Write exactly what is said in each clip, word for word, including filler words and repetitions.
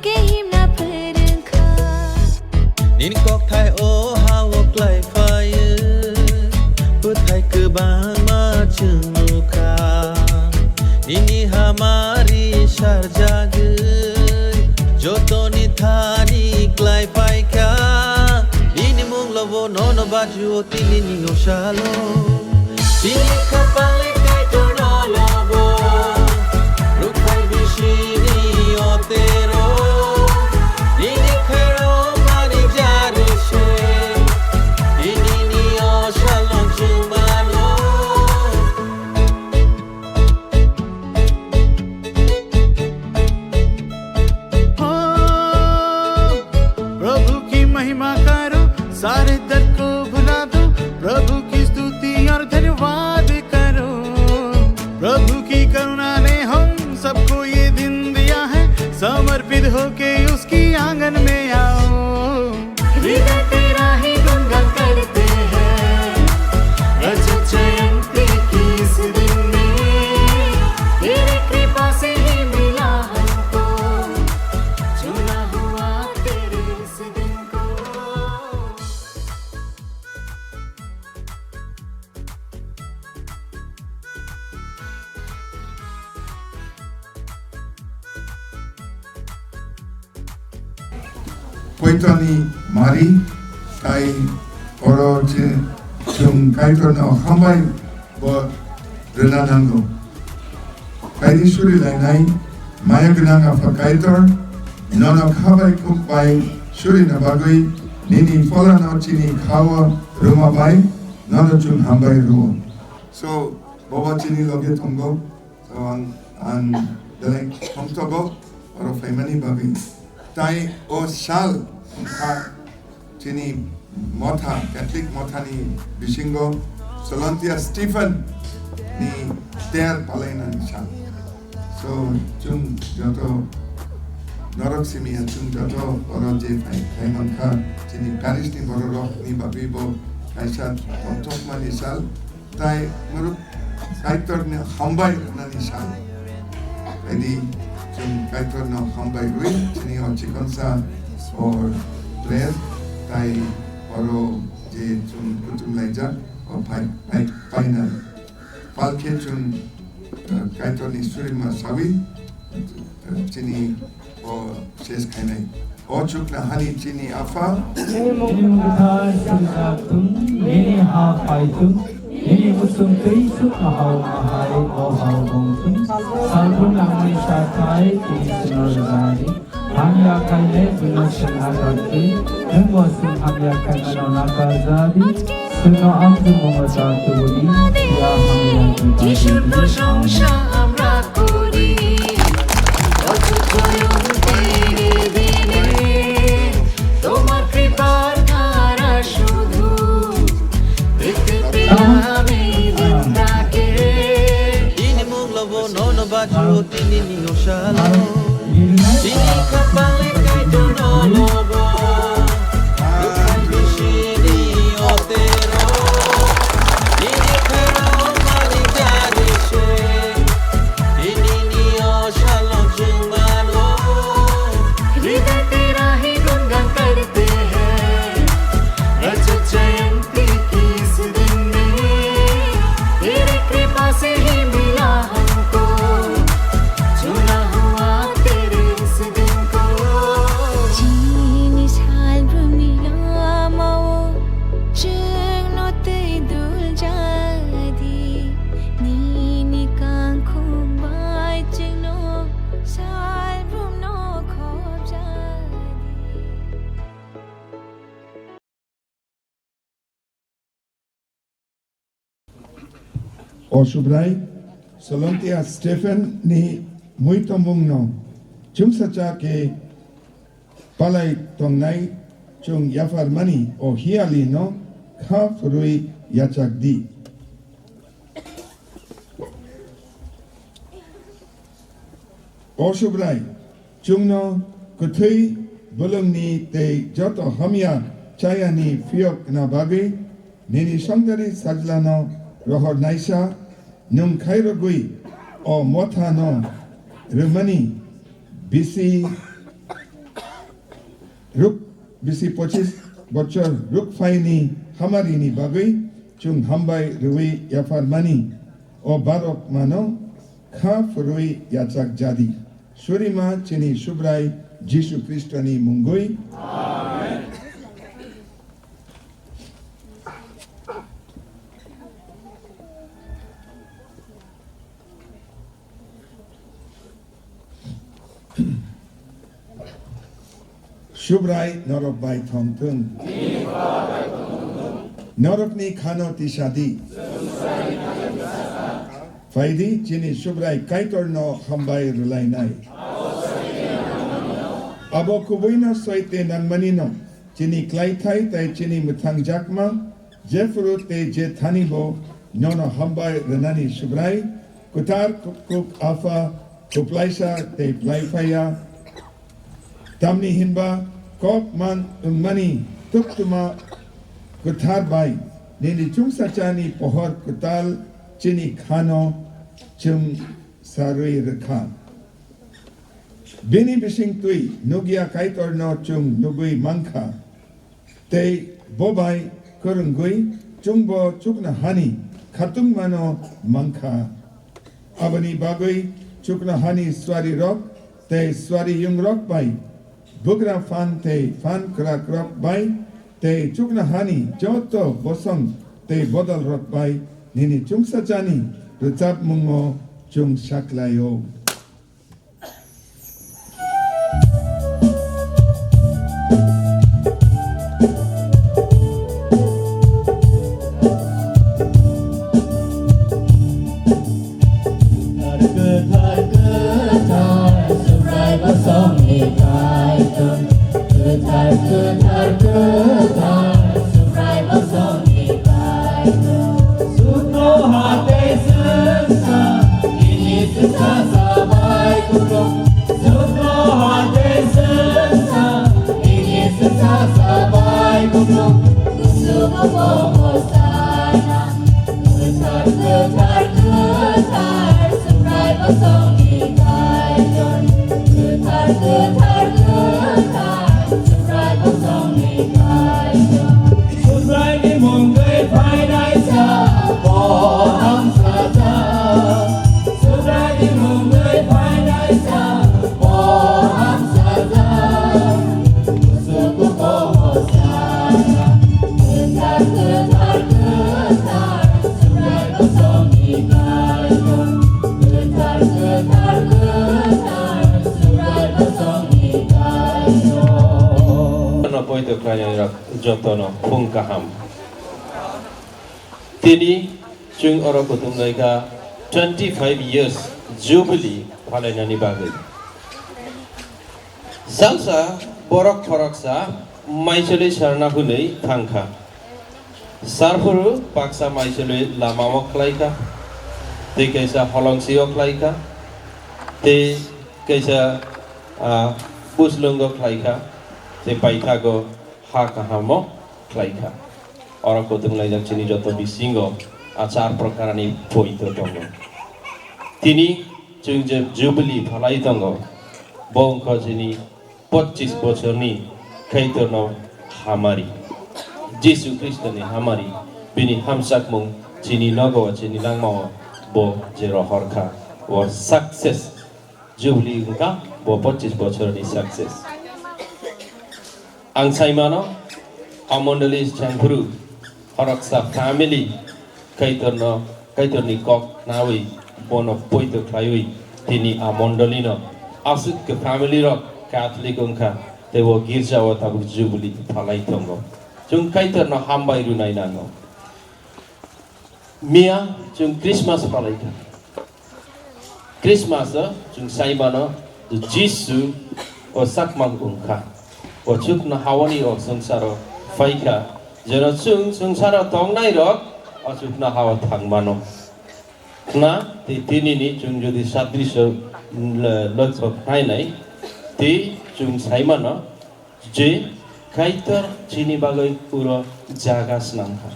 Khe himna phrwngkha. Nini kokthai o ha-o klai phaio, bwthai kwbangma chwng nukha. Nini hamari sarjagwi, jotoni thani klai phaikha. Nini munglobo nono baji o tinini o salo. Tini khapang le Kaitor no lobo, rukphai bisini otero. Nini khairok mani jari se, tini ni o salong chwng mano. हो, प्रभु की महिमा करो, सारे दर्द को भुला दो, प्रभु की स्तुति और धन्यवाद करो। प्रभु की करुणा ने हम सबको ये दिन दिया है, समर्पित होके उसकी आंगन में आओ। हृदय तेरा ही गुणगान करते हैं, रजत जयंती की इस दिन में। तेरी कृपा से ही मिला हमको, चुना हुआ तेरे इस दिन को। Koitoni mari, tai oro je chwng Kaitorno hambai bo rwna nango. Kaini suri lainai maya gwnang Apha Kaitor, nono khabai kuk bai surina bagwi nini pholano chini khao rwma bai nono chwng hambai rwo. So, bobo chini loge tongo. So, ang, ang belai thongthogo oro phaimani bagwi. Tai o sal wngkha chini motha, Catholic mothani bisingo Solontia Stephen ni ter palainani sal. So, chwng joto norok simi ya, chwng joto oro je phai, phai mankha, chini parish ni borok rok ni bagwi bo kaisa tongthokmani sal. Tai muruk Kaitorno hambai rwnani sal. Kaidi chwng Kaitorno hambai rwi chini o chikonsa o prayer tai oro je chwng kuchum laijak o phai, phai, final. Palkhe chwng, eh, Kaitorni surima sawi, eh, chini o ses khainai. O chukna hani chini Apha. Nini mung kwthar swijak thung, nini ha phai thung, nini muchung twi suk ahal ahai o hao bong thung. Salbrum nangmani sa khai tini chwngno rwjadi. Hamya khainai buino chwng nakardi, nwngbo chwng hamya khaimano nakarjadi. Chwngno amchwngmungo ta tubudi, ya hamya Yishur প্রশংসা আমরা করি, অথচ জয়ন্তীর দিনে তোমার কৃপার ধারা শুধু দেখতে পেলাম এই দিনটাকে। Ini mung lobo nono bajo tini ni osalo. Tini kapang le kai to no lobo. Rupai bisini otero. Tini pero mani jari se. Tini ni osalo jumano. हृदय तेरा ही गुणगान करते हैं। रजत जयंती की इस दिन में तेरी कृपा से ही मिला हमको, चुना हुआ तेरे इस दिन को। Chini salbrumni lamao chwngno twi duljadi, nini kangkhum bai chwngno salbrumno khobjadi. O Subrai, Solontia Stephen ni mui tongmung no chwngsacha khe palai tongnai chwng yapharmani o hiyali no kha phurwi yachak di. O Subrai, chwngno kwthwi bwlwngni tei joto hamya chayani phiyokna bagwi nini songdari sajlano rohornaisa nwng khairogwi o mothano rwmani bisi Ruk bisi pochis bochor rukphaini hamarini bagwi chwng hambai rwui yapharmani, o barok mano kha phurwi yachak jadi. Surima chini Subrai Jisu Khristoni mungwi. Amen. Subrai norok bai thong thung. Norokni khano tisadi. Phaidi chini Subrai Kaitorno hambai rwlainai. Abo kubuino soite nangmanino chini klaithai tei chini mwthangjakma, jephuru tei je thani bo nono hambai rwnani Subrai, kwthar kuk apha, kwplaisa tei plaiphaya. Tamni hinba kok man wngmani tuktuma kwthar bai nini chungsachani pohor kwtal chini khano chwng sarwi rwkha. Bini bisingtwi nukya Kaitorno chwng nugwi mankha. Tei bo bai kwrwngwi chwngbo chuknohani khatungmano mankha. Aboni bagwi chuknohani suarirok tei suariyungrok bai, bugra phan tei phan kwrakrok bai tei chuknohani joto bosong tei bodolrok bai nini chungsachani rwchapmungo chwng saklaio. Kwthar, kwthar, Subrai bosongni Kaitor. Kwthar, kwthar, kwthar, Subrai bosongni Kaitor. Sukno ha tei swngsa, nini swngsa sabai kutung. Sukno ha tei swngsa, nini swngsa sabai kutung. Kusugo bobo sana. Kwthar, kwthar, kwthar, Subrai bosongni Kaitor. Kwthar, kwthar, kwthar, Subrai bosongni Kaitor. Subraini mungwi phainaisa bo hamsajak. Subraini mungwi phainaisa bo hamsajak. Kusugo bobo sana. Kwthar, kwthar, kwthar, Subrai bosongni Kaitor. Kwthar, kwthar, kwthar, Subrai bosongni Kaitor. Ano poito khlainai rok jotono phung kaham. Tini chwng oro kutung lai kha twenty five years jubilee phalainani bagwi. Salsa borok khoroksa maichwlwi sarna hwnwi thang kha. Sarphuru baksa maichwlwi lamao khlai kha, tei kaisa holongsio khlai kha, tei kaisa, ah, buslwngo khlai kha, tei paithago ha kahamo khlai kha. Oro kutung laijak chini joto bisingo a char prokarni poito tongo. Tini chwng je jubilee phalai tongo, bo wngkha chini pochis bochorni Kaitorno hamari, Jisu Khristoni hamari, bini hamjakmung chini nogo, chini langmao bo je rohor kha, o success. Jubilee wngkha bo pochis bochorni success. Ang sai mano, a mondoli chengphuru khoroksa family Kaitorno, Kaitorni kok nawi bono poito khlaiwi tini a mondolino aswk khe family rok Catholic wngkha tei o girjao tabuk jubilee phalai tongo. Chwng Kaitorno hambai rwnai nango. Miya chwng Christmas phalai kha. Christmas o chwng sai mano, Jisu o sakmang wng kha. O chukno haoni o swngcharo phai kha. Jeno chwng swngcharo tongnai rok o chukno hao thang mano. Khna tei tinini chwng jodi sadrisho, mm, le-, loikhok khnai nai, tei chwng sai mano, je Kaitor chini bagwi uro jaga snam kha.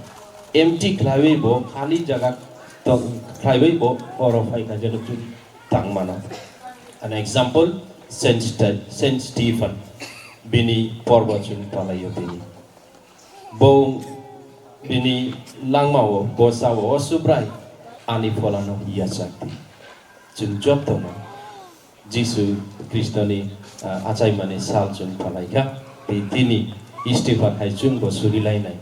Empty khlaiwi bo, khali jaga tong khlaiwi bo oro phai kha, jeno chwng tang mano. An example, Saint Ste-, Saint Stephen. Bini porbo chwng palaio bini. Bo bini langmao bo sao, "O Subrai, ani pholano yachak di." Chwng jotono Jisu Khristoni, ah, achaimani sal chwng phalai kha, tei tini Stephan hai chwngbo surilainai,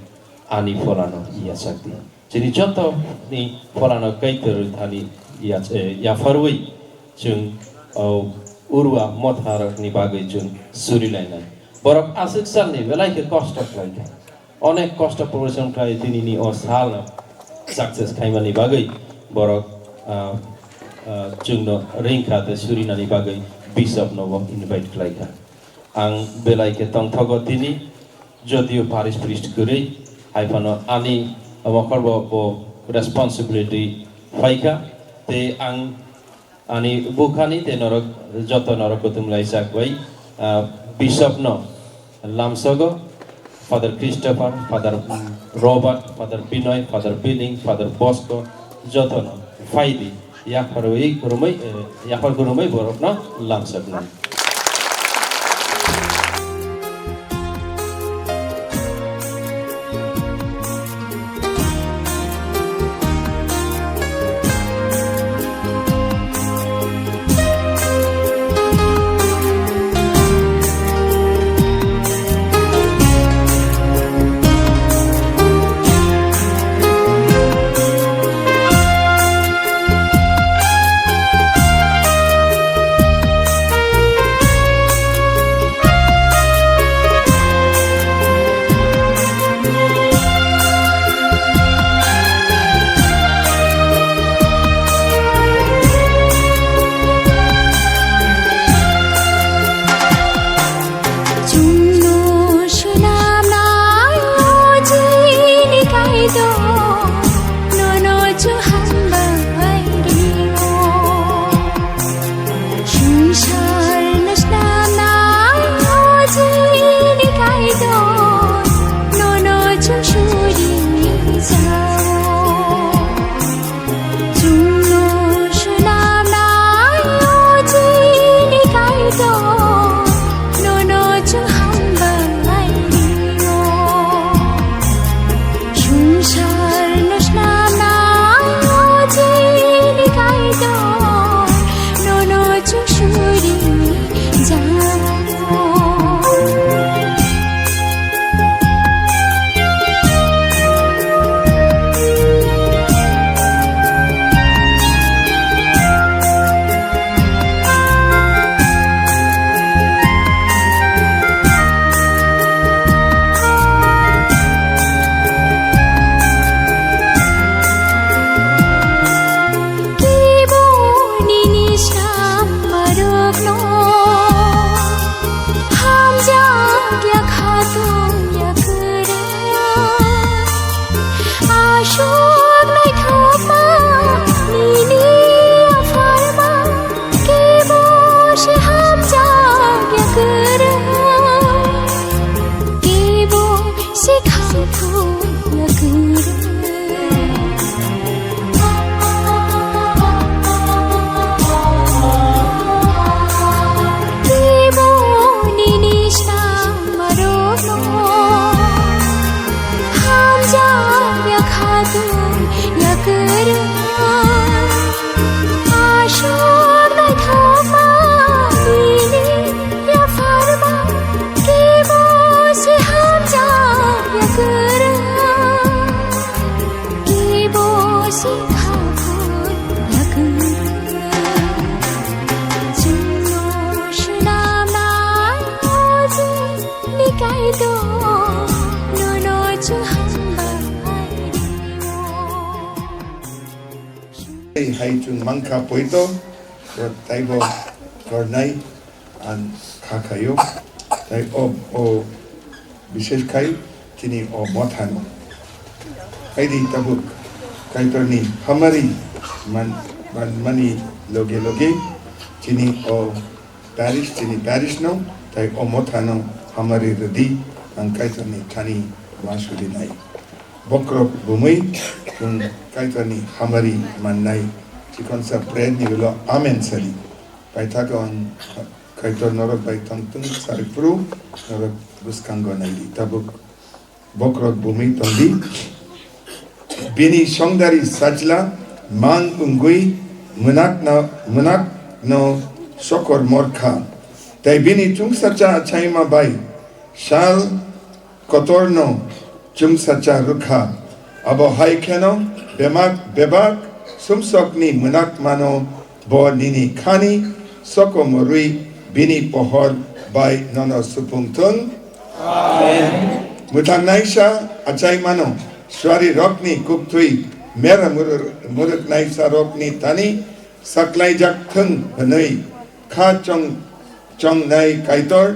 "Ani pholano yachak di." Chini jotoni pholano Kaitor thani yach-, eh, yapharwi chwng, oh, Urwa motharokni bagwi chwng surilainai. Borok aswk salni belai khe kosto khlai kha. Onek kosto porisom khlai tinini o salno success khaimani bagwi borok, ah, ah, chwngno ring kha tei surinani bagwi bishopno bo invite khlai kha. Ang belai khe tongthogo tini, jodio parish priest kwrwi, hai phano ani mokhorbo bo responsibility phai kha, tei ang ani bukhani tei norok joto norok kuthum lai chak bai, ah, bishopno lamsogo, Father Christopher, Father, mm, Robert, Father Binoy, Father Biling, Father Bosco, jotono phai di. Yapharwi kwrwngwi, eh, yaphar kwrwngwi borokno lamsoknai. Chwngno swnamnai o chini Kaitor, nono chwng hambai rio. Swngcharno swnamnai o chini Kaitor, nono chwng suri jao. Chwngno swnamnai o chini Kaitor, nono chwng hambai rio. Swngcharno swnamnai o chini Kaitor, nono chwng suri jao. Kibo nini sram barokno hamjak ya khatung ya kwrwng. Aswk naithokma nini apharma, kibo se hamjak ya kwrwng, kibo se khatung ya kwrwng. Kibo nini sram barokno hamjak ya khatung ya kwrwng. Aswk naithokma nini yapharma, kibo se hamjak ya kwrwng. Kibo se khatung ya kwrwng. Chwngno swnamnai o chini Kaitor, nono chwng hambai rio. Hai, hai chwng mankha poito, taibo kornai ang kha khaio. Tai o, o bishesh khai chini o mothano. Haidi tabuk Kaitorni hamari man, man, mani loge loge chini o parish, chini parish no, tai o mothano hamari rwdi ang Kaitorni thani ma surinai. Bokrok bumui chwng Kaitorni hamari mannai chikonsa prayer ni ulo amen sadi. Paithakgo ang Kaitor norok bai tongthung, sariphuru norok bwskango naidi. Tabuk bokrok bumui tongdi. Bini songdari sajla mang wngwi mwnakno, mwnakno sokor morkha. Tei bini chwngsacha achaima bai sal kotorno chwngsacha rwkha. Abo hai kheno bemak-, bebak sumsokni mwnakmano bo nini khani sokomorwi bini pohor bai nono supung thung. Amen. Mwthangnaisa achaimano suarirokni kukthwi mera murwk-, murwknaisarokni thani saklaijak thung hwnwi kha chong-, chongnai Kaitor,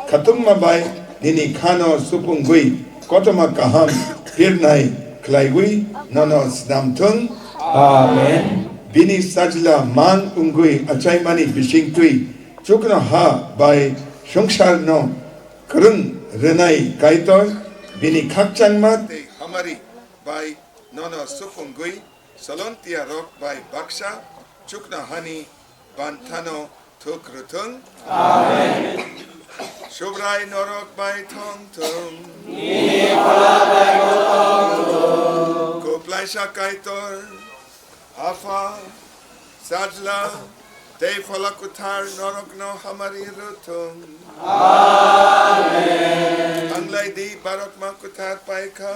khatungma bai nini khano supungwi kothoma kaham pirnai khlaiwi nono snam thung. Amen. Bini sajla mang wngwi achaimani bisingtwi chuknoha bai swngcharno kwrwng rwnai Kaitor, bini khakchangma tei hamari bai nono supungwi Solontiarok bai baksa chuknohani banthano thuk rwthung. Amen. Subrai norok bai thong thung. Kuplaisa Kaitor, Apha, Sajla, tei Phola Kwthar norokno hamari rwthung. Amen. Thanglai di, barokma kwthar paikha.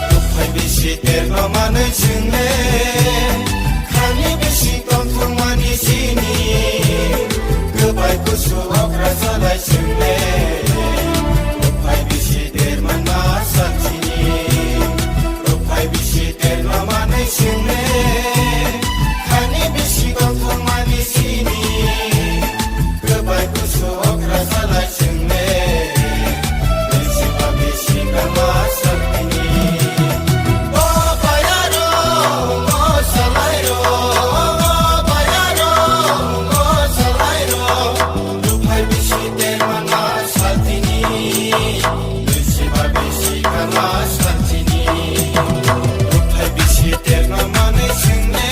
Buphai bisi terno manwi chwngle, khani bisi tongthokmani sini. Kwbai kusu okra salai chwngle, buphai bisi termanma saksini. Buphai bisi terno manwi chwngle, khani bisi tongthokmani sini. Kwbai kusu okra salai chwngle, bisi ba bisi kama sakini. O bayaro, o salairo, o bayaro, o salairo, buphai bisi termanma sakini. Bisi ba bisi kama sakini. Buphai bisi terno manwi chwngle.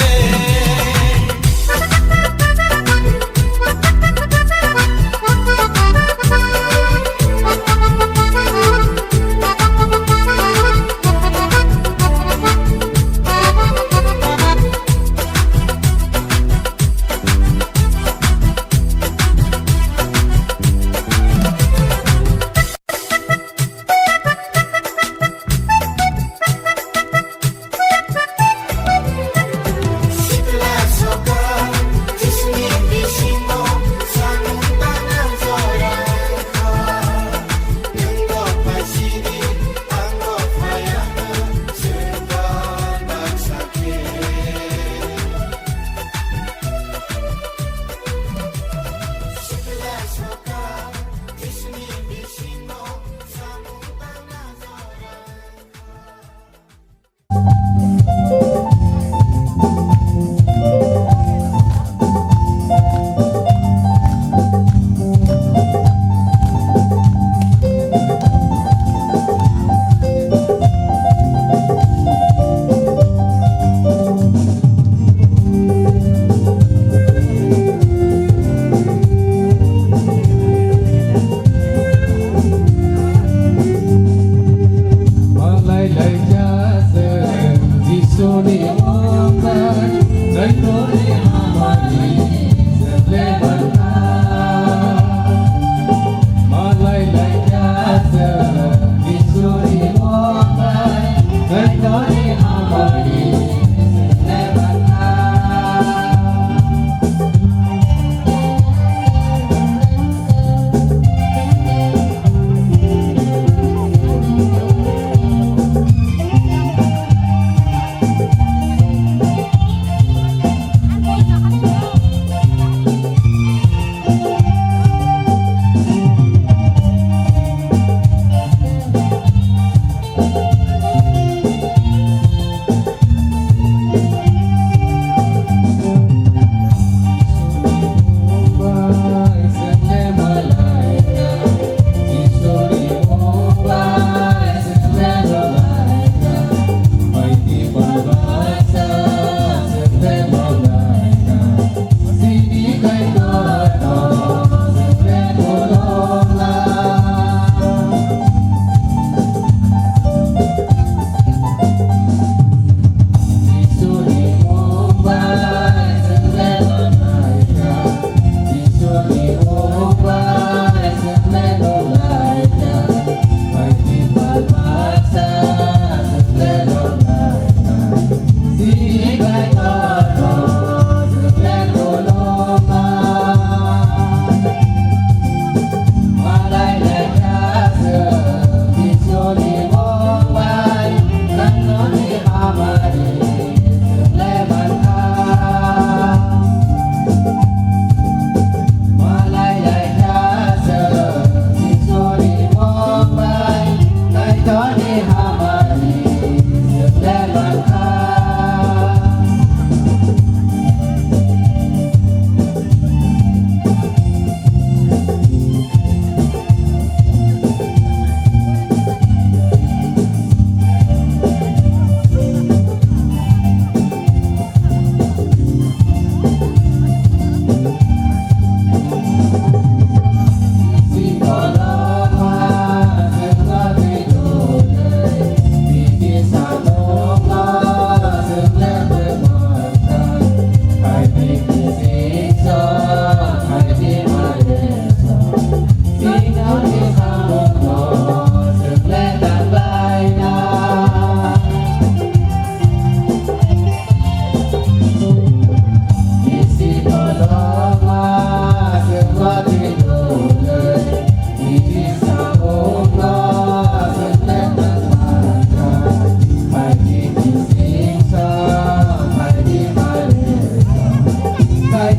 Hambai,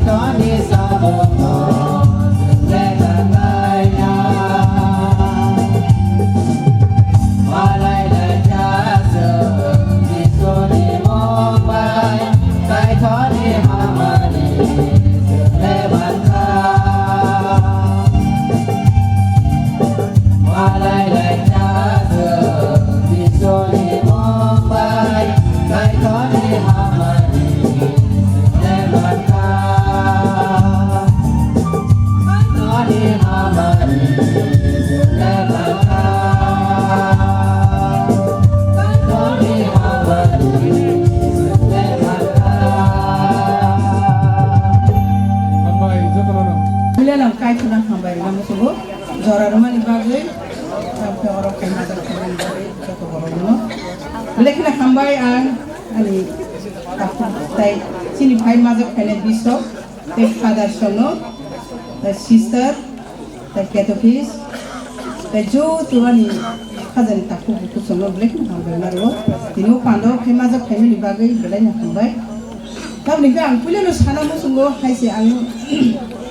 jotono no. Hambai, hambai, hambai, hambai, hambai, jora rwmani bagwi, tei oro khaima jak khaimani bagwi joto borokno. Belai kheno hambai ang ani takhuk tei chini phai majak phainai bishop tei father sono tei sister tei catechist tei joto ani khajani takhuk bukhuk sono belai kheno hambai ma rwo. Tini o pando khaima jak khaimani bagwi belai no hambai. Tamni khe ang puilano sana muchungo hai se ang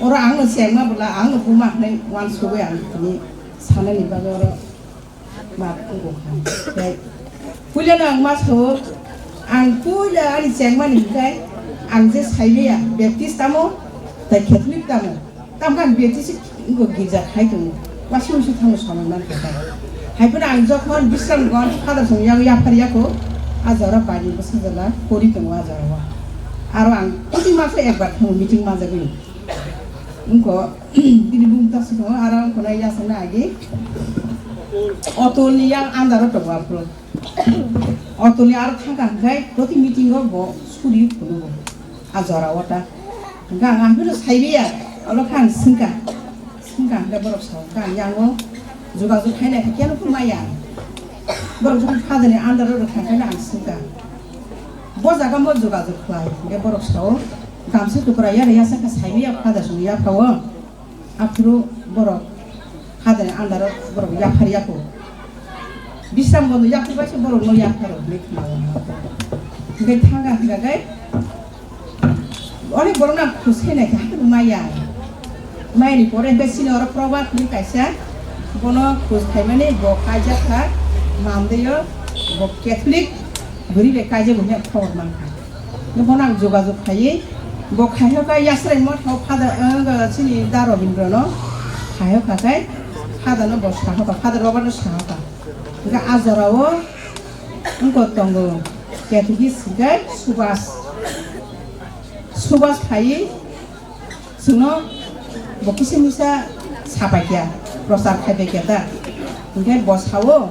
oro ang no chengma bwla ang no buma hwnwi uansugwi ang tini sanani bagwi oro ma phungo kha. Tei puilano ang ma sao ang puila ani chengmani hwnkhe ang je saimaya Baptist tamo tei Catholic tamo. Tamo khe ang Baptist wngkha girja khai tongo. Uasuk uasuk thango samung man kha. Hai phano ang jokhon Bisramganj Father song yago yaphar yako, a jora bai ni bwsajala kori tongo a jora o. Aro ang koti maso ekbar thango meeting majagwi. Wngkha bini bumung ta si tongo, aro wngkha na yasa na agi. Otol ni yang andaro tongo aphuru. Otol ni aro thangkha hwnkhe koti meeting o bo suri phunukgo. A jora o ta. Hwnkhe ang aphuru saibiya, olo khe ang swngkha. Swngkha hwnkhe borok sao, hwnkhe ang yango jogajog khainai khe keno phuru maya. Borok jokhon father ni under o rwkha hwnkhe ang swngkha. Bo jaga mo jogajog khlai, hwnkhe borok sao, gamsa tukra ya rwya sakha saibiya father song yaphao. Aphuru borok Hadani andaro borok yaphar yako. Bisram bondo yaphar bai se borok no yapharo hinwi khna o. Hingke thanga hingka khe onek borok no khus khe nai khe haphar maya. Maya ni pore hingke sini oro probab hinwi kaisa bono khus khaimani bo kaijak kha mandeyo bo Catholic bwrwi bai kaijak bo hinwi khobor mankha. Bono ang jogajog khaiwi, bo khaiho kha Yasrai Motha o Father, ang, chini Da Robindra no khaiho kha khe, Father no bo saho kha, Father Robert no saho kha. Hingkhe a jora o wngkha tongo, Catholic hingkhe Subas. Subas khaiwi, Chwngno bo kisa misa sapai kha, prochar khai bai kha da. Hinkhe bo sao,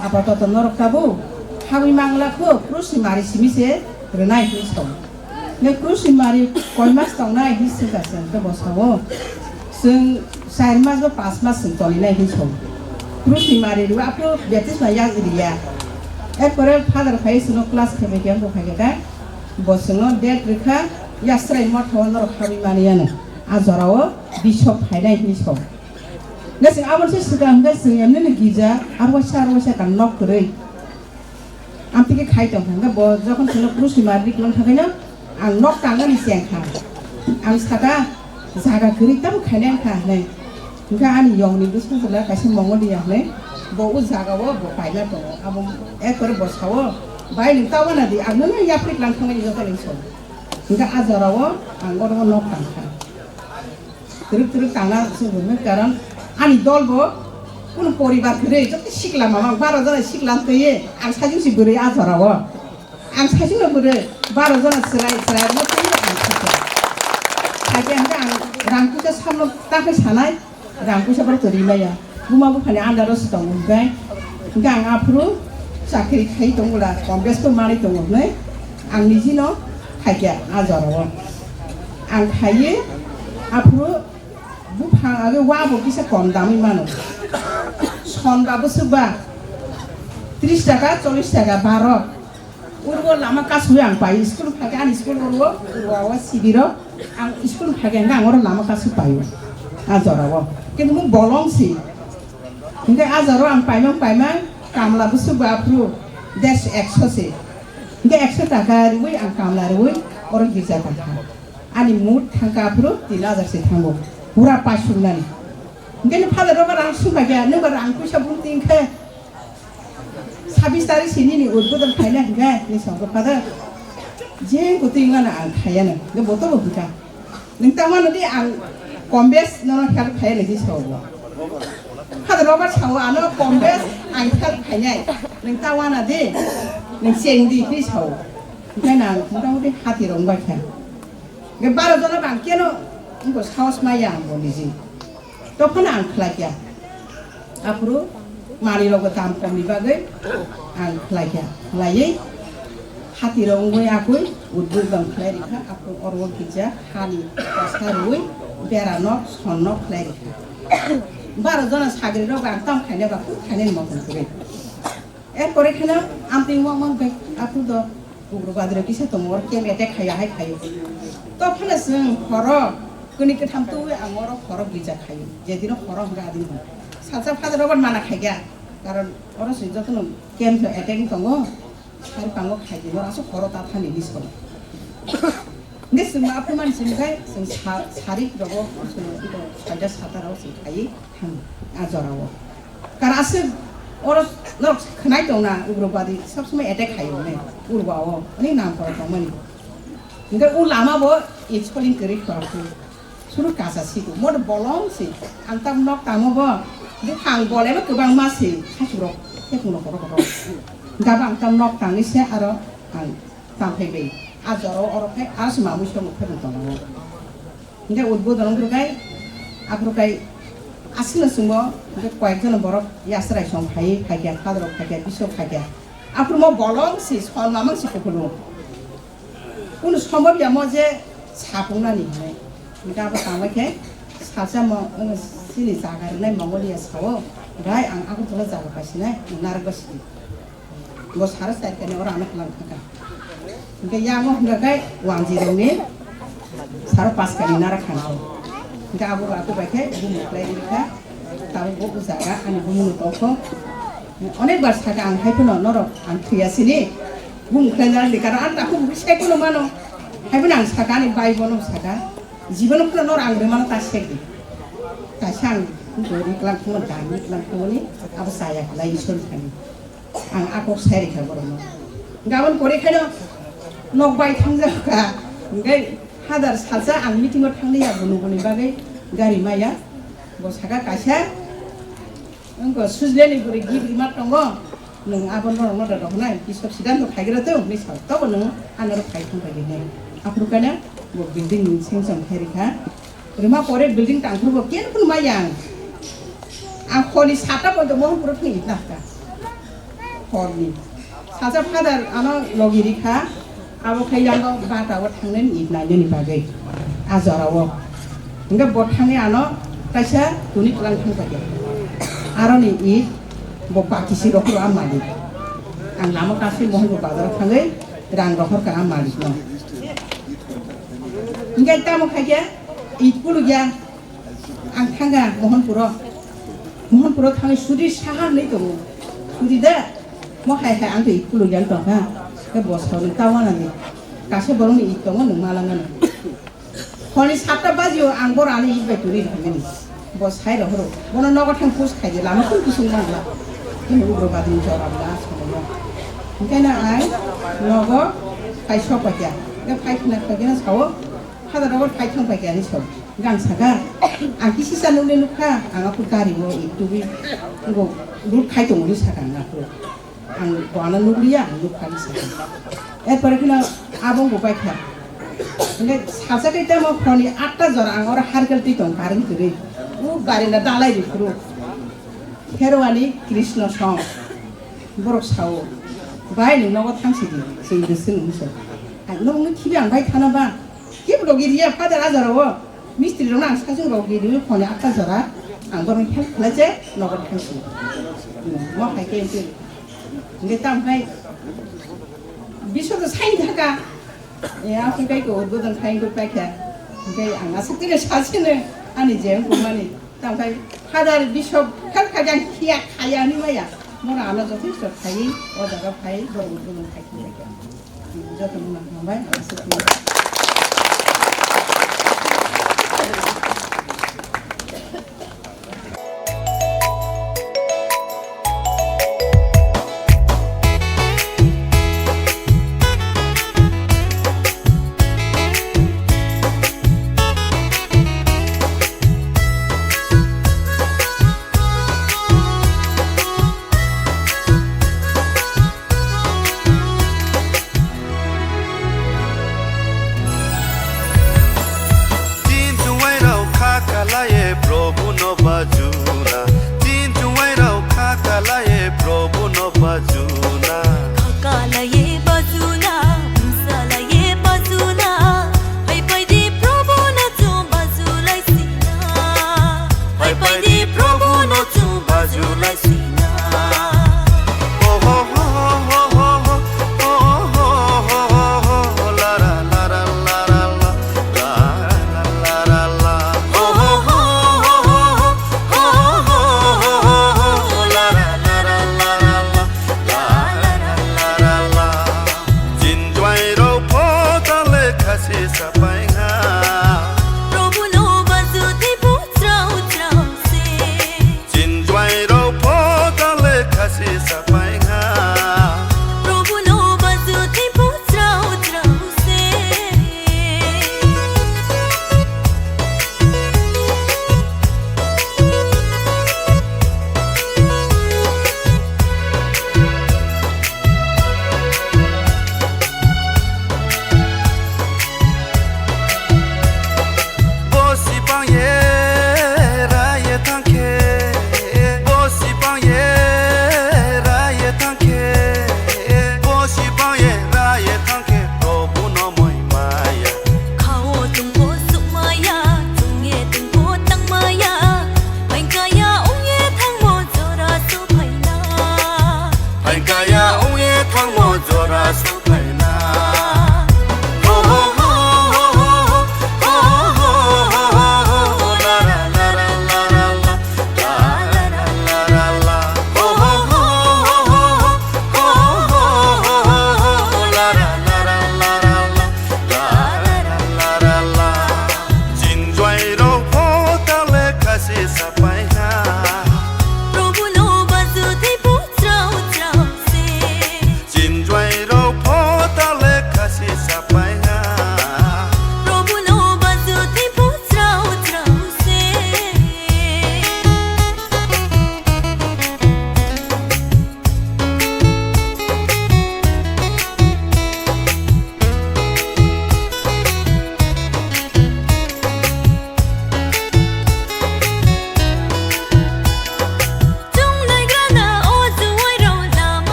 "Apatot norok tabuk habwi mangla kho, krusni mari simi se rwnai," hinwi sao. Hinkhe krusni mari koi mas tongnai hinwi swngkha se, hinkhe bo sao, "Chwng char mas ba panch mas chwng toninai," hinwi sao. Krusni mari rwui aphuru baptisma yak riya. Erpore Father phai chwngno class khai bai kha, bo phai kha da. Bo chwngno date rwkha, Yasrai Motha o norok habwi maniyano. A jorao bishop phainai hinwi sao. Hwnkhe chwng abono se swkang hwnkhe chwng emnino girja, aro waisa, aro waisa ka nok kwrwi. Amtwi khe khai tongkha, hwnkhe bo jokhon chwngno krusni mari riklang thangkhaino ang nok tangmani chengkha. Ang sakha, jaga kwrwi tamo khainai wngkha hinwi. Hwnkhe ani yongni bwskango kaisa Mongolia hinwi, bo o jagao bo paina tongo. Abo ekkore bo sao, "Bai, nwng ta uanadi, ang nono yapri tlang thangmani joto," hinwi sao. Hwnkhe a jorao ang oro nok tangkha. Twrwk twrwk tangna se hwnwi, karon ani dol bo kunu poribar kwrwi, joto sikla mama, baro jona sikla twiwi ang sajwk si bwrwi a jorao. Ang saichung no bwrwi baro jona chwrai, chwrai rwna twiwi ang thangkha. Khaikhe hwnkhe ang rang puisa samno ta khe sanai, rang puisa borok to rimaya. Buma buphani under o se tongo hwnkhe, hwnkhe ang aphuru chakri khai tongo la, kom bes to manwi tongo hwnwi ang niji no khaikha a jorao. Ang khaiwi aphuru buphang age wa bo kisa kom damwi mano. Son ba bwswk ba tris taka, chollish taka, baro. Uro lama kasui ang pai, school phai ani school uro, uro awa sibiro, ang school phai ang oro lama kasui pai, a jora o. Kintu mo bolong si. Hingke a jora ang paimang paimang, kamla bwswk ba aphuru, des ekso se. Hingke ekso taka riwi ang kamla riwi, oro girja tangkha. Ani mood thangka aphuru tin hajar se thango. Pura paisuknani. Hingke ni Father rogo rang sumbaikha, nungba rang puisa bung tingkhe. Sabis tarik sini ni udbodon khaina hingke, ni songko Father. Jeng kutu ingana ang khayana. Hingke boto bo hingka. Nung tangmano di ang kombes nono help khaina di sobo. Father rogo sao ano kombes ang help khainai. Nung tangmano di. Nung seng di di sao. Hingke na ang motamoti hati rong baikha. Hingke baro jona bang keno wngkha sahos maya ang bo niji. Tophano ang khlai kha. Aphuru manwi rokbo dam komni bagwi ang khlai kha. Khlaiwi hati rok wngwi akwi udbudam khlai rikha. Aphuru oro kisa hani kosa rwui bera nok son nok khlai rikha. Baro jona sagri rok ang tamo khaina ba kuk khainani motom kwrwi. Erpore kheno amtwi wngma wngma bai aphuru do ugrobadi rok kisa tongo, oro camp attack khaiya hai khaio. Tophano chwng horo kwnwi kwtham twiwi ang oro horo girja khaio. Jedino horo hwnkha adino. Salsa Father Robert mana khaikha. Karon oro se jotono camp attack wng tongo. Sari pango khaidi, oro aswk horo ta thani hinwi sori. Hingke chwng ma aphuru mani simi khai chwng sa-, sarik rogo chwng soita sata rogo chwng khaiwi thang a jorao. Kar aswk oro norok khwnai tongna ugrobadi sob somoi attack khaio hwnwi urwao ani nam koro tongmani. Hingke o lama bo i soling kwrwi khoroknwi. Suru kasa siku, mo bolong si, ang tam nok tamo bo, buphang bolai bo kwbangma si, hachurok, tepung rok kotor kotor. Gabo ang tam nok tangwi se aro ang tam phai bai. A joro oro khai, aro se mamui se mukhe mung tongo. Hingke udbodon wngkhe kai, aphuru kai, aswkno chwngbo, hingke koyek jon borok yasrai song khai, khaikya, khadrok khaikya, bisok khaikya. Aphuru mo bolong si, sol mamang si kuphuru. Kunu sombab ya mo je sapungnani hinwi. Hingke abo tangbai khe salsa mo, chini jaga rwnai Mongolia sao, bai ang Agartala jaga paisinai, narwk bai sidi. Bo saro char kani oro ano khwlang thangkha. Hingke yango hingka khe wanjwi rokni saro pas kani nara khangkha. Hingke abo abo bai khe bumung khlai rikha. Tabuk bo o jaga ani bumungno tongkho. Onek bar saka ang hai phano norok ang thwiya sini. Bumung khlai nara di karon ang takhuk bwkhe sai phano mano. Hai phano ang saka ani bai bono saka. Jibono phano norok ang rwmano ta sek di. Kaisa ang gori klang phano dami klang phano ni abo saya khlai Isor thani. Ang a kok sai rikha borokno. Gabon pore khaino nok bai thangjak kha. Hingke hadar salsa ang meeting o thangli ya bunu buni bagwi gari maya. Bo saka kaisa. Wngkha sujleni bwrwi gibri ma tongo. Nwng abo norokno da roknai. Bisok siddhanto khaigra tong hinwi sa. Tobo nwng anoro khai thang bai hinwi. Aphuru kanya bo building ni seng song khai rikha. Rima pore building tangphuru bo ken phun maya ang. Ang honi sata poito Mohanpuro thang itna kha. Horni. Salsa Father ano logi rikha. Abo khe yango bata o thangnani it nainani bagwi. A jora o. Hingke bo thangwi ano kaisa tuni twlang thang paikha. Aroni it bo bakisi rohoro a malik. Ang lama kasui Mohanpur bazar o thangwi rang rohorkha a malik no. Hingke tamo khaikhe it kulukya. Ang thangkha Mohanpuro. Mohanpuro thangwi sudi saha hinwi tongo. Sudi da? Mo hai hai ang twi kuluk yang tongkha. Khe bo sauni ta wanani. Kaisa borokni it tongo nwng malangmani. Honi satta bajio ang boro ani it bai turi rwmani. Bo sai rohoro. Bono nogo thang pus khaidi lama kun kusung mangla. Hini ugro badin jora bla somo. Hingkhe na ang nogo phai sok paikha. Hingkhe phai khna khaikhe na sao. Father rogo phai thang paikha ni sao. Gang saka, ang kisi sa nukle nukha, ang aphuru gari o itugwi, ngo, lut khai tongo ni saka ang aphuru. Ang bo ano nukliya, ang nukha ni saka. Erpore kheno abo bo baikha. Hingke salsa khe tamo phone ni atta jora ang oro harkel twi tong karing kwrwi. U gari na dalai ri phuru. Kherwani Krishna song. Borok sao, "Bai, nwng nogo thang sidi, chwng bwswk wngwi se." Ang nokni khibi ang bai thana ba? Kebo logi riya, Father a jora o. Mistri rokno ang sachung logi riwi phone atta jora. Ang borokno help khlai se nogo thang si. Mo hai khe wngtwi. Hingke tamo hai biso to sai thaka. E, a hwnkhe khe udbodon khai wngwi paikha. Hwnkhe ang aswk tini sachino ani je wngkukmani. Tamo khai Father Bishop kha kha jang khiya khaya hinwi maya. Bono ano jotheshto khaiwi o jaga phai borok udbodon khai khwlaikha. Jotono hambai, ang aswk tini.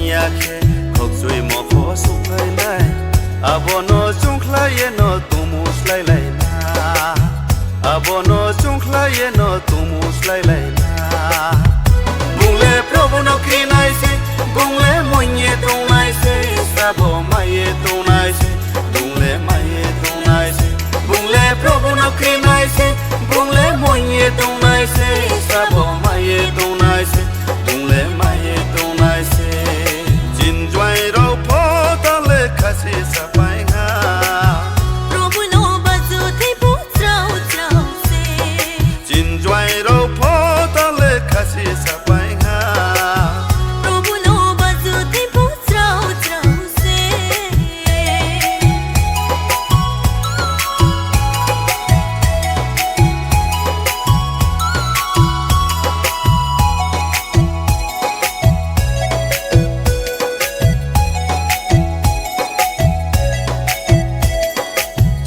Ya khe khokchwi mokho sukhlainai, abono chungkhlaiye no tumu slailaina. Abono chungkhlaiye no tumu slailaina. Bungle Prabhu no krinai se, bungle moinye tongnai se, sabo maiye tongnai se, bungle maiye tongnai se, bungle Prabhu no krinai se, bungle moinye tongnai se, sabo maiye tongnai se, bungle maiye tongnai se. Chinjwai rok pho tale khasi sapai ha. Prabhu no bazu thai pho chrao chrao se. Chinjwai rok pho tale khasi sapai ha. Prabhu no bazu thai pho chrao chrao se.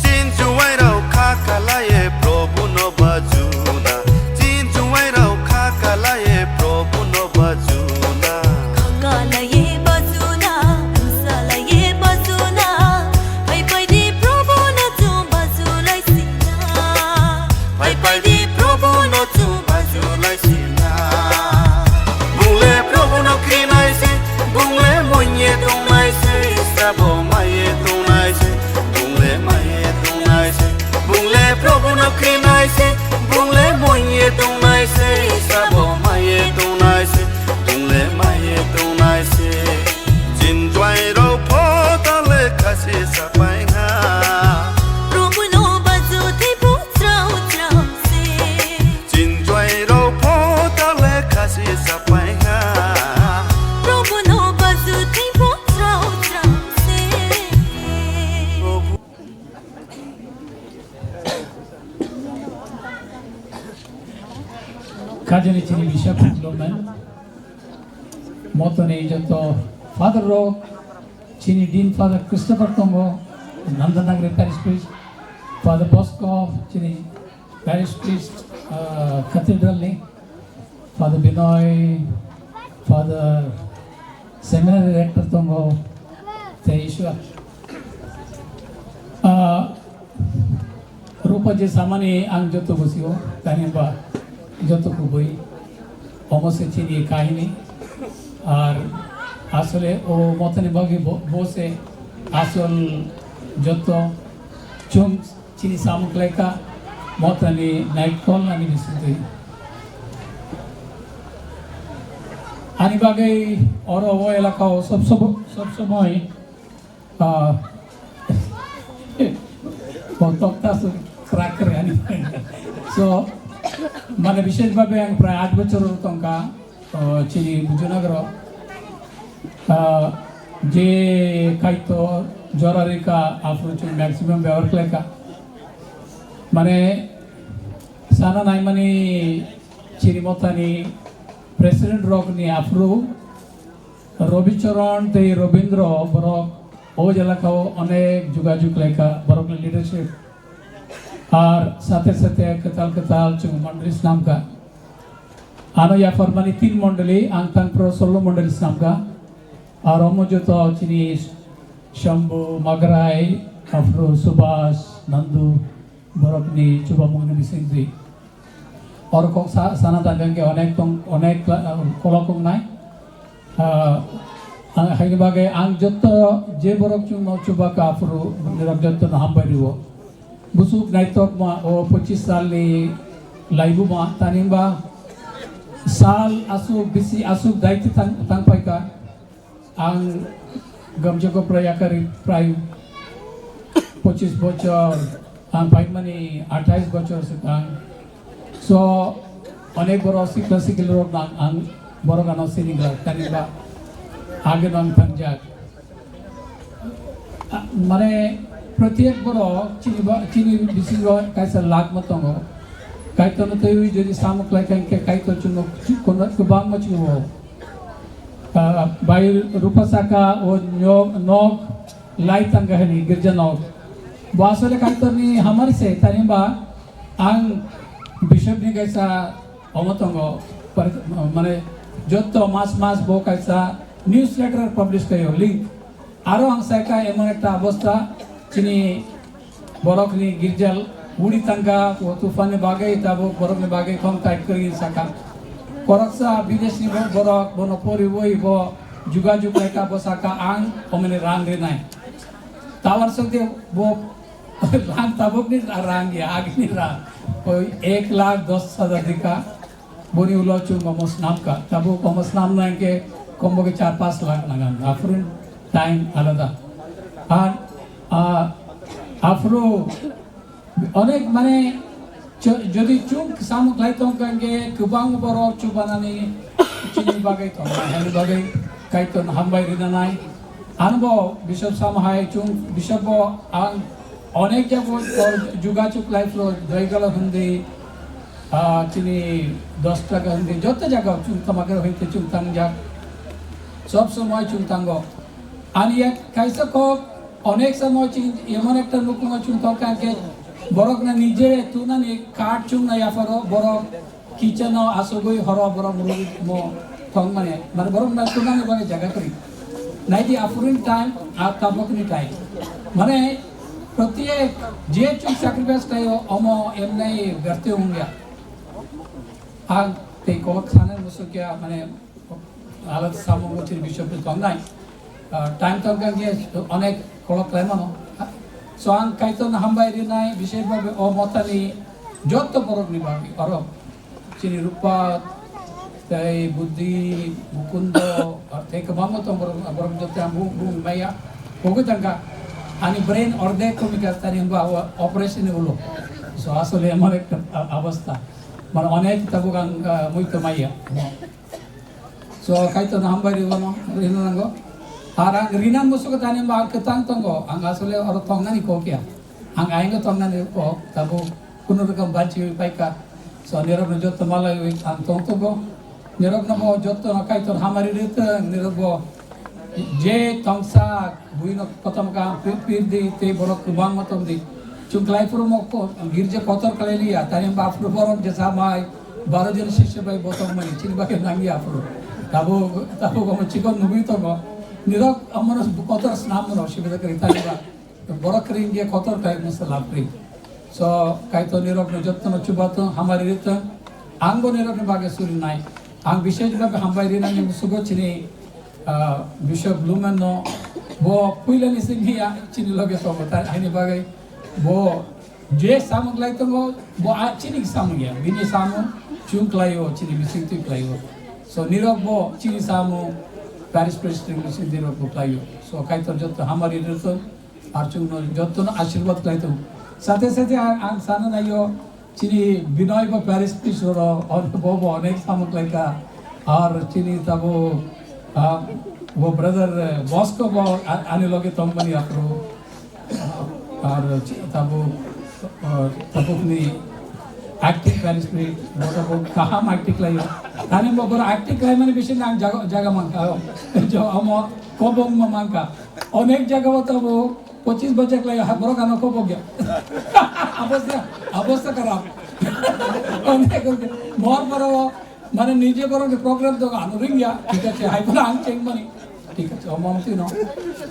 Chinjwai rok kha kalaiye Prabhu no bajuna. Chinjwai rok kha kalaiye Prabhu no bajuna. Kha kalaiye bajuna, salaiye bajuna. Phai phai di Prabhu no chum bajulai sina. Phai phai di Prabhu no chum bajulai sina. Bungle Prabhu no krinai se, bungle moinye tongnai se, sabo maiye tongnai se, bungle maiye tongnai se. Bungle Prabhu no krinai se, bungle moinye tongnai se, sabo maiye tongnai se, bungle maiye tongnai se. Chinjwai rok pho tale khasi sapai ha. Prabhu no bazu thai pho chrao chrao se. Chinjwai rok pho tale khasi sapai ha. Prabhu no bazu thai pho chrao chrao se. Kajani chini bisa phunuknai. Motoni joto father rok, chini Dean Father Christopher tongo, Nandanagri Parish Priest, Father Bosco, chini Parish Priest, ah, Cathedral ni, Father Binoy, Father Seminary Rector tongo, tei Isua. Ah, Rupa je samani ang joto bosio, tani ba joto kubui, omo se chini kahini. Ar asole o motani bagi bo-, bo se asol joto chum chini samung khlaika motani naikol ani bisingtwi. Ani bagwi oro o elaka o sob sob-, sob somoi, ah, o tokta su krak krak ani. So, mane bishesh bhabe ang prai aat bochor tongka, ah, chini Bujunagaro. Ah, je Kaitor jora rika aphuru chwng maximum byabohar khlaika. Mane sana naimani chini motani president rokni aphuru Robi Charan tei Robindra borok o elakao onek jogajog khlaika borokni leadership. Ar sathe sathe kwtal kwtal chwng mondoli snamkha. Ano yapharmani tin mondoli, ang tangphuru solo mondoli snamkha. Ar omo joto chini Shambhu, Magrai, aphuru Subhas, Nandu, borokni chubamungni bisingtwi. Oro kok sa-, sana tangkha hwnkhe onek tong, onek kla-, kolok wngnai. Ah, ang, haini bagwi ang jotto je borok chwngno chuba kha aphuru nirok jottono hambai rwo. Busuk naitokma o pochis salni laibuma, tani hwnba sal aswk bisi aswk daitwi thang, thangphaikha. Ang gamjako prai yakari prai pochis bochor, ang paimani athais bochor swkang. So, onek borok sikla sikli rok ang, ang borok ano sini glak, tani ba age no ang thangjak. A, mane, protyek borok chini ba, chini bisingo kaisa lagma tongo. Kaitorno twiwi jodi samung khlai kha, hwnkhe Kaitor chwngno kwbangma chwngo. Ah, bai Rupa saka o nyok, nok lai tangga hini girja nok. Bo asole Kaitorni hamari se, tani ba ang bishopni kaisa omo tongo, par-, mane jotto mas mas bo kaisa Newsletter publish khaio, link. Aro ang saikha emon ekta obostha, chini borokni girjal uri tangkha, o tufanni bagwi tabuk borokni bagwi thong tight kwrwi sakha. Koroksa bideshni bo-, borok bono poriwi bo jugajug laikha, bo sakha ang omoni rang rinai. Tower sokde bo rang tabukni rang ya, agini rang. Oi ek lakh dos hajar dikha. Boni ulo chwng omo snamkha. Tabuk omo snamna hinkhe kombo khe char panch lakh nangan. Aphuru time alada. Ar, ah, aphuru onek mane jo-, jodi chwng samung khlai tongkha hinkhe kwbang borok chubanani chini bagwi tongkha. Hani bagwi Kaitor hambai rinanai. Anbo Bishop Sam hai chwng Bishop bo ang onek jago jugajug life lo joigala hindi, ah, chini dos taka hindi joto jaga chwng tamakero hindi chwng tangjak. Sob somoi chwng tango. Ani yak kaisa kok onek somoi chwng emon ekta nukungo chwng tongkha ke borok na nije tunani card chwng na yaparo borok kitchen o asugwi horo borok rwi mo thong mane, mane borok na tunani bagwi jaga kwrwi. Naidi aphuruni time, a tabukni time. Mane protyek je chwng sacrifice khlaio, omo emnai berthe wngya. Ang tei kok sana musukya, mane alada samung chini bishopi tongnai. Ah, time tongkha hinkhe onek kolok khlaimano. So ang Kaitorno hambai rinai, bishesh bhabe o mothani jotto borokni bagwi oro chini Rupa, tei Buddhi, Mukundo, ah, tei kwbangma tong borok, borok jotto ang bung, bung maya. Pogwi tangkha, ani brain ordek komikha tani hwnba o operation ni ulo. So asole emon ekta, ah, abostha. Mane onek tabuk ang, ah, muito maya. So, Kaitorno hambai rwmano, rina nango. Ar ang rina musugo tani ba ang kwtang tongo, ang asole oro tongnani kok ya. Ang aingo tongnani kok, tabuk kunu rokom banchiwi paikha. So, nirokno jotto malaiwi ang tong tongo. Nirokno bo jottono Kaitor hamari rwtong, nirok bo je tongsa buino kotom kaham pir, pir di tei borok kwbangma tong di. Chwng khlai phuru mo ko-, girja kotor khlai liya, tani ba phuru borok jesa mai, baro jon sisya bai bo tong mani, chini bagwi nang ya phuru. Tabo, tabo omo chikon nugwi tongo. Nirok omono kotor snam mano sibida kwrwi tani ba. Borok kwrwi wngya kotor khlai masa lab kwrwi. So, Kaitor nirokno jottono chubathwng, hamari rwthwng. Ang bo nirokni bagwi surinai. Ang bishesh bhabe hambai rinani musugo chini, ah, Bishop Lumen no, bo puilani simi ya chini loge tongo, ta haini bagwi bo je samung lai tongo, bo a chini samung ya, bini samung chwng khlaio, chini bising twi khlaio. So nirok bo chini samung, parish president bising nirok bo khlaio. So Kaitor jotto hamari rwthwng, ar chwngno jottono ashirbad khlai tongo. Sathe sathe ang, ang sana naio, chini Binoy bo parish priest oro, on-, bo bo onek samung khlaikha. Ar chini tabo, ah, bo brother, eh, Bosco bo a-, ani loge tongmani aphuru. Ar chi-, tabo, ah, tabukni acting parish priest, bo tabo kaham acting khlaio. Tani bo boro acting khlaimani bising ang jaga, jaga mankha. Jo amo kobong ma mankha. Onek jaga o tabo pochis bachak lai ha borok ano kobok ya. Abostha, abostha kharap. Onek, onek. Mor boro mane nije boro ni program to ano ring ya. Thik ache, hai boro ang cheng mani. Thik ache, omom tino.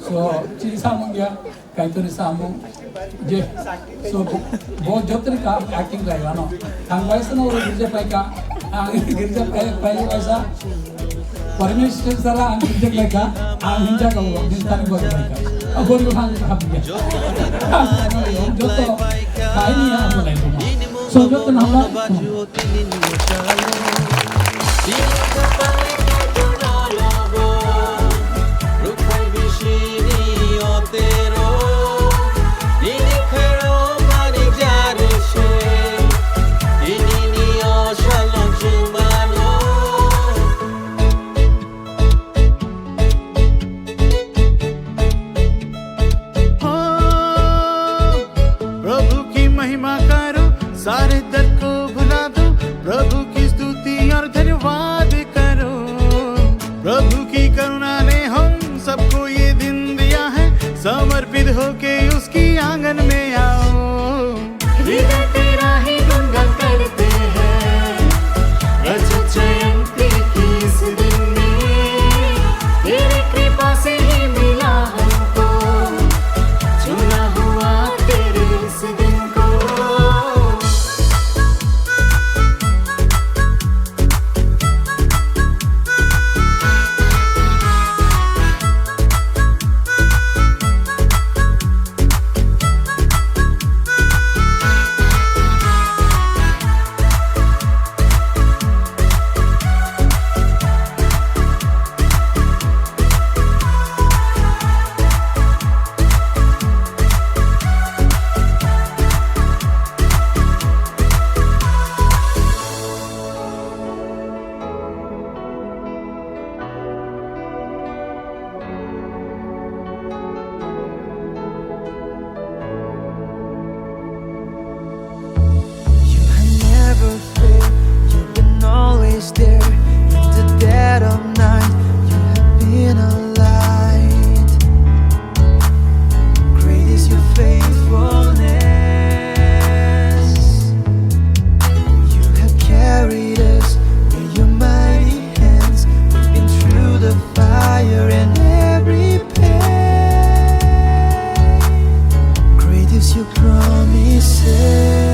So, chini samung ya, Kaitor ni samung. Je, so, bo, bo jotri ka acting lai ano. Ang bai sana oro girja pai ka, ang girja pai, pai bai sa. Prime Minister sara ang kijak laika, ang hinja ka ulo, din tani gwa laika. Abori ulo hang hap dia. Joto kaini ya amo lai kuma. So joto nama. हो, प्रभु की महिमा करो, सारे दर्द को भुला दो, प्रभु की स्तुति और धन्यवाद करो। There in the dead of night, you have been a light. Great is your faithfulness. You have carried us in your mighty hands. We've been through the fire and every pain. Great is your promises.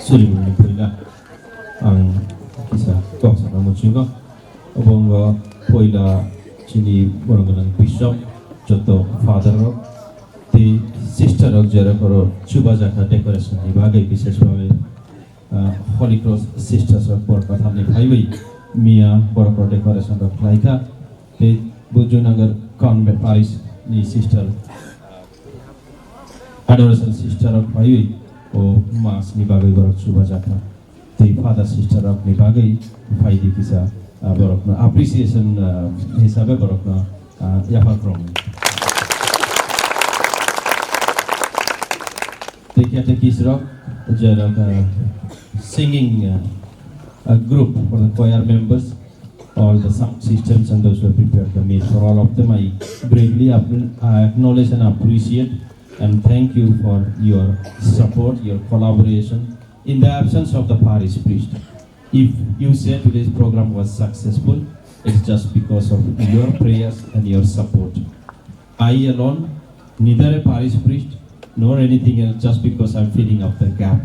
Chwrwngmungni puila ang kisa kok sana muchungo. Obo wngkha puila chini borok gwnang bishop, joto father rok tei sister rok, jera phoro chubajakha decoration ni bagwi, bises bagwi, ah, Holy Cross Sisters rok borok katham ni phaiwi miya borok rok decoration rok khlaikha. Tei Bujunangar Convent Parish ni sister, Adoration sister rok phaiwi o mass ni bagwi borok chubajakha. Tei father sister rok ni bagwi phaidi kisa, ah, borokno appreciation, ah, hisabe borokno, ah, yaphar khoroknwi. Tei catechist rok, jera, ah, singing, ah, ah, group for the choir members, all the sound systems and those who have prepared the meal. For all of them, I greatly acknow-, I acknowledge and appreciate and thank you for your support, your collaboration in the absence of the parish priest. If you say today's program was successful, it's just because of your prayers and your support. I alone, neither a parish priest nor anything else, just because I'm filling up the gap.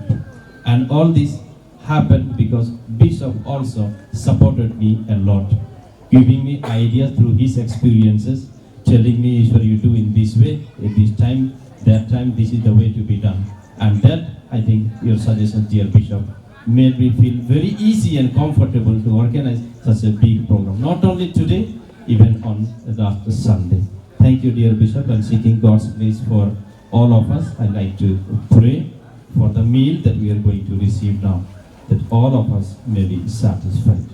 And all this happened because Bishop also supported me a lot, giving me ideas through his experiences, telling me, "Ishwar, you do in this way, at this time, that time, this is the way to be done." And that, I think, your suggestion, dear Bishop, made me feel very easy and comfortable to organize such a big program, not only today, even on last Sunday. Thank you, dear Bishop, and seeking God's grace for all of us, I like to pray for the meal that we are going to receive now, that all of us may be satisfied.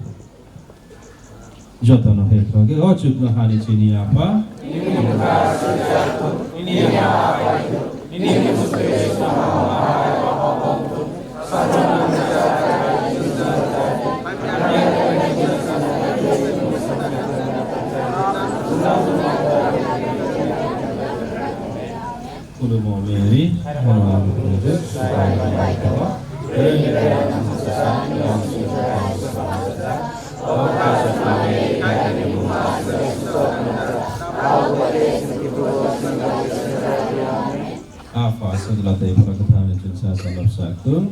Jotono hai khe o chukno hani chini Apha. Khulumo Mary, Apha, Sajla tei Pura Kwthar ni chwngsa salap sak tung.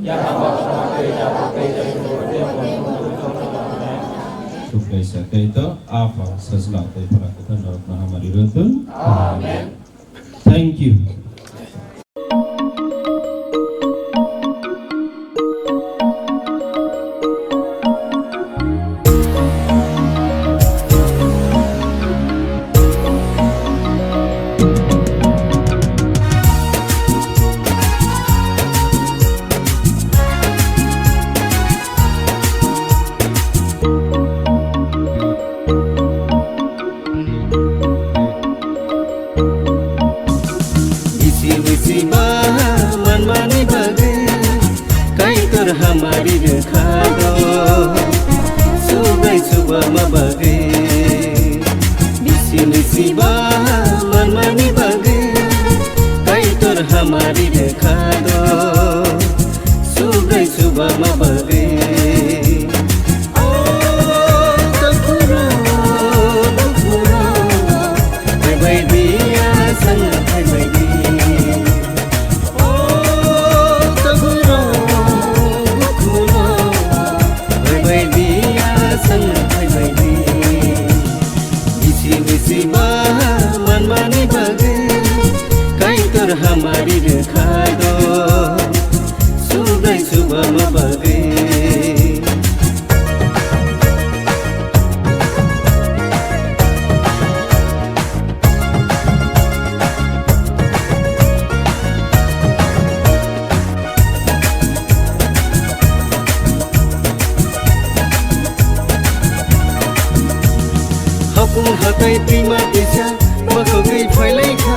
Suklai sak tei to, Apha, Sajla tei Pura Kwthar norokno hamari rw tung. Amen. Thank you. Bisi bisi ba manmani bagwi Kaitor hamari rwkha do, subai subama bagwi. Bisi bisi ba manmani bagwi Kaitor hamari rwkha do, subai subama bagwi. Bisi bisi ba manmani bagwi Kaitor hamari rwkha do, subai subama bagwi. Hakung hatai twima twisa bakogwi phailaikha.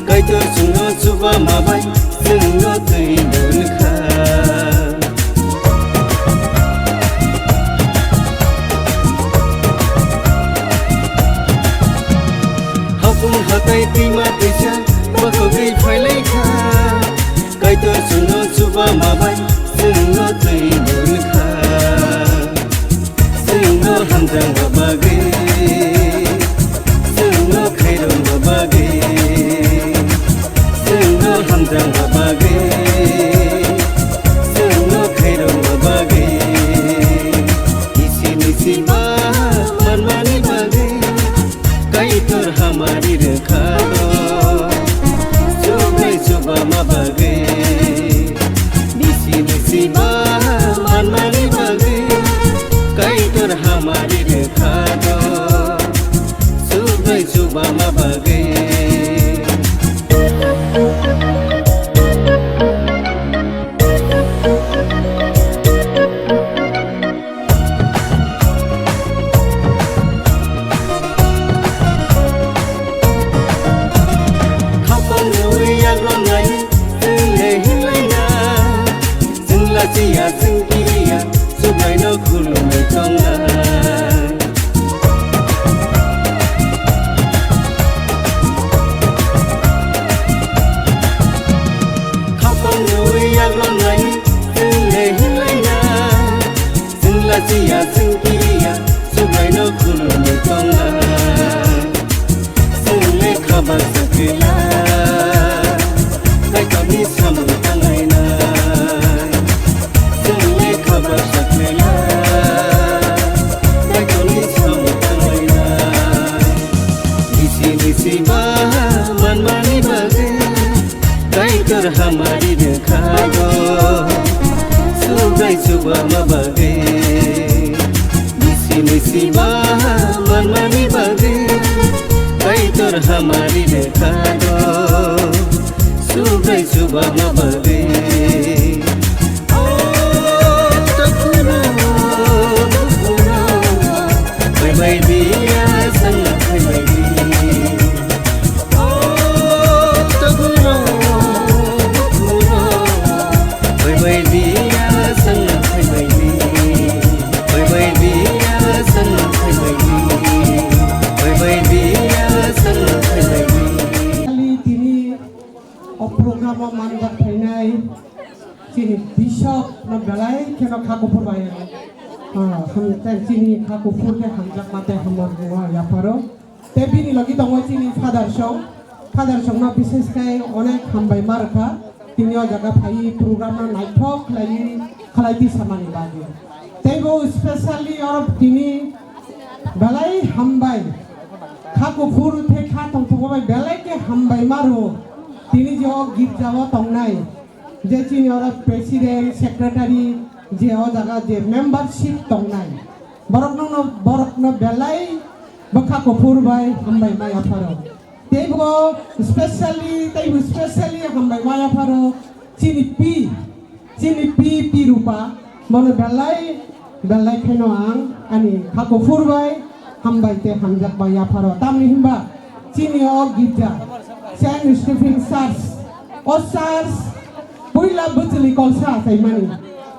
Kaitor chwngno chubama bai chwngno twi nurkha. Hakung hatai twima twisa bakogwi phailaikha. Kaitor chwngno chubama bai chwngno twi nurkha. Chwngno hamjakma bagwi, chwngno khairokma bagwi, chwngno hamjakma bagwi, Siba manmani bagwi Kaitor hamari rwkha do, subai chubama bagwi. Khapang rwi yagromnai, chwng le hinlaina. Chwng lachiya, chwng kiriya, Subraino khulumwi tongnai. Khapang rwi yagromnai, chwng le hinlaina. Chwng lachiya, chwng kiriya, Subraino khulumwi tongnai. Chwng le khabar sakila, Kaitorni samung tanglainai. Chwng le khabar sakila, Kaitorni samung tanglainai. Bisi bisi ba manmani bagwi, Kaitor hamari rwkha do, Subrai chubama bagwi. Bisi bisi ba manmani bagwi, Kaitor hamari rwkha do, Subrai chubama bagwi. O takhurok, takhurok, phaibai di, aswk phaibai di. Tini o program o manjak phainai chini bishop no belai kheno kha kuphur bai, ah, ham-, tei chini kha kuphur khe hamjakma tei hamar rwma yapharo. Tei bini logi tongo chini Father Song. Father Song no bises khe onek hambai ma rwkha. Tini o jaga phaiwi program no naithok khlaiwi, khlai tisamani bagwi. Tei bo specially oro tini belai hambai. Kha kuphur tei kha tongthokma bai belai khe hambai ma rwo. Tini je o girja o tongnai, je chini oro president, secretary, je o jaga je membership tongnai. Borokno no, borokno belai bwkha kuphur bai hambai ma yapharo. Tei bo specially, tei bo specially hambai ma yapharo chini pi, chini pi, pi Rupa, bono belai, belai kheno ang ani kha kuphur bai hambai tei hamjak bai yapharo. Tamni hinba chini o girja, Saint Stephen Church, o church puila bwchwlwi kolsa achaimani,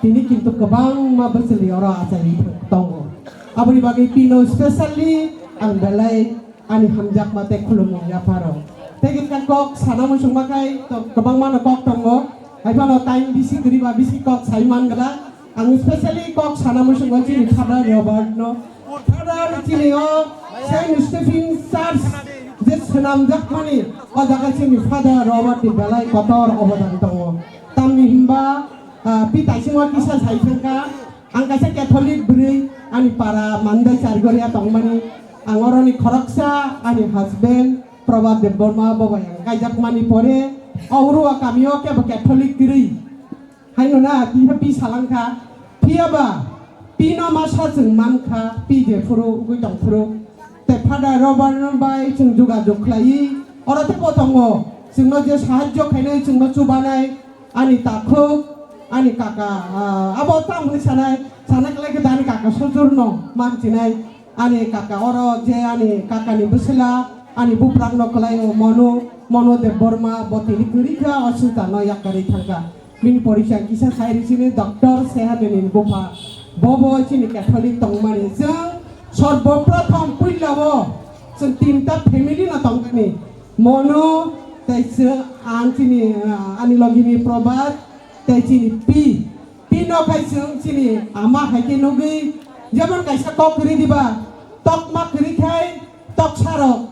tini kintu kwbangma bwchwlwi oro achaiwi tongo. Aboni bagwi pino specially ang belai ani hamjakma tei khulumung yapharo. Tei khe kok sana muchungma khai to kwbangma no kok tongo, hai phano time bisi kwrwi ba bisi kok sai man gra. Ang specially kok sana muchungo chini Father Robert no. Father chini o Saint Stephen Church je swnamjakmani, o jaga chini Father Robert ni belai kotor obodan tongo. Tamni hinba, ah, pi taisingma kisa sai thangkha, ang kaisa Catholic bwrwi, ani para Mandai Chargoria tongmani, ang oroni khoroksa ani husband Prabhat Debbarma bo bai ang kaijakmani pore, o Urua kamio kebo Catholic kwrwi. Haino na, tini pi salangkha, phiya ba, pino masa chwng mankha, pi jephuru, ugwi tongphuru. Tei Father Robert no bai chwng jogajog khlaiwi, oro teibo tongo, chwngno je sahajjo khainai, chwngno chubanai, ani takhuk, ani kaka, ah, abo tamo hwnwi sanai, sana kwlai khe da ani kaka sojurno manchinai. Ani kaka oro je ani kakani bwswla, ani buprang no kwlai o Monu, Monu Debbarma bo tini kwrwi kha, o swngcharno yakarwi thangkha. Bini porisa kisa sai rw sini Doctor Sehanini bupha. Bo bo chini Catholic tongmani. Chwng sorbo prothom puila o chwng tinta family no tongkani. Monu tei chwng ang chini, ah, ani logini Prabhat tei chini pi. Pino khai chwng chini ama hai khe nugwi, jemon kaisa kok kwrwi diba, tokma kwrwi khai toksarok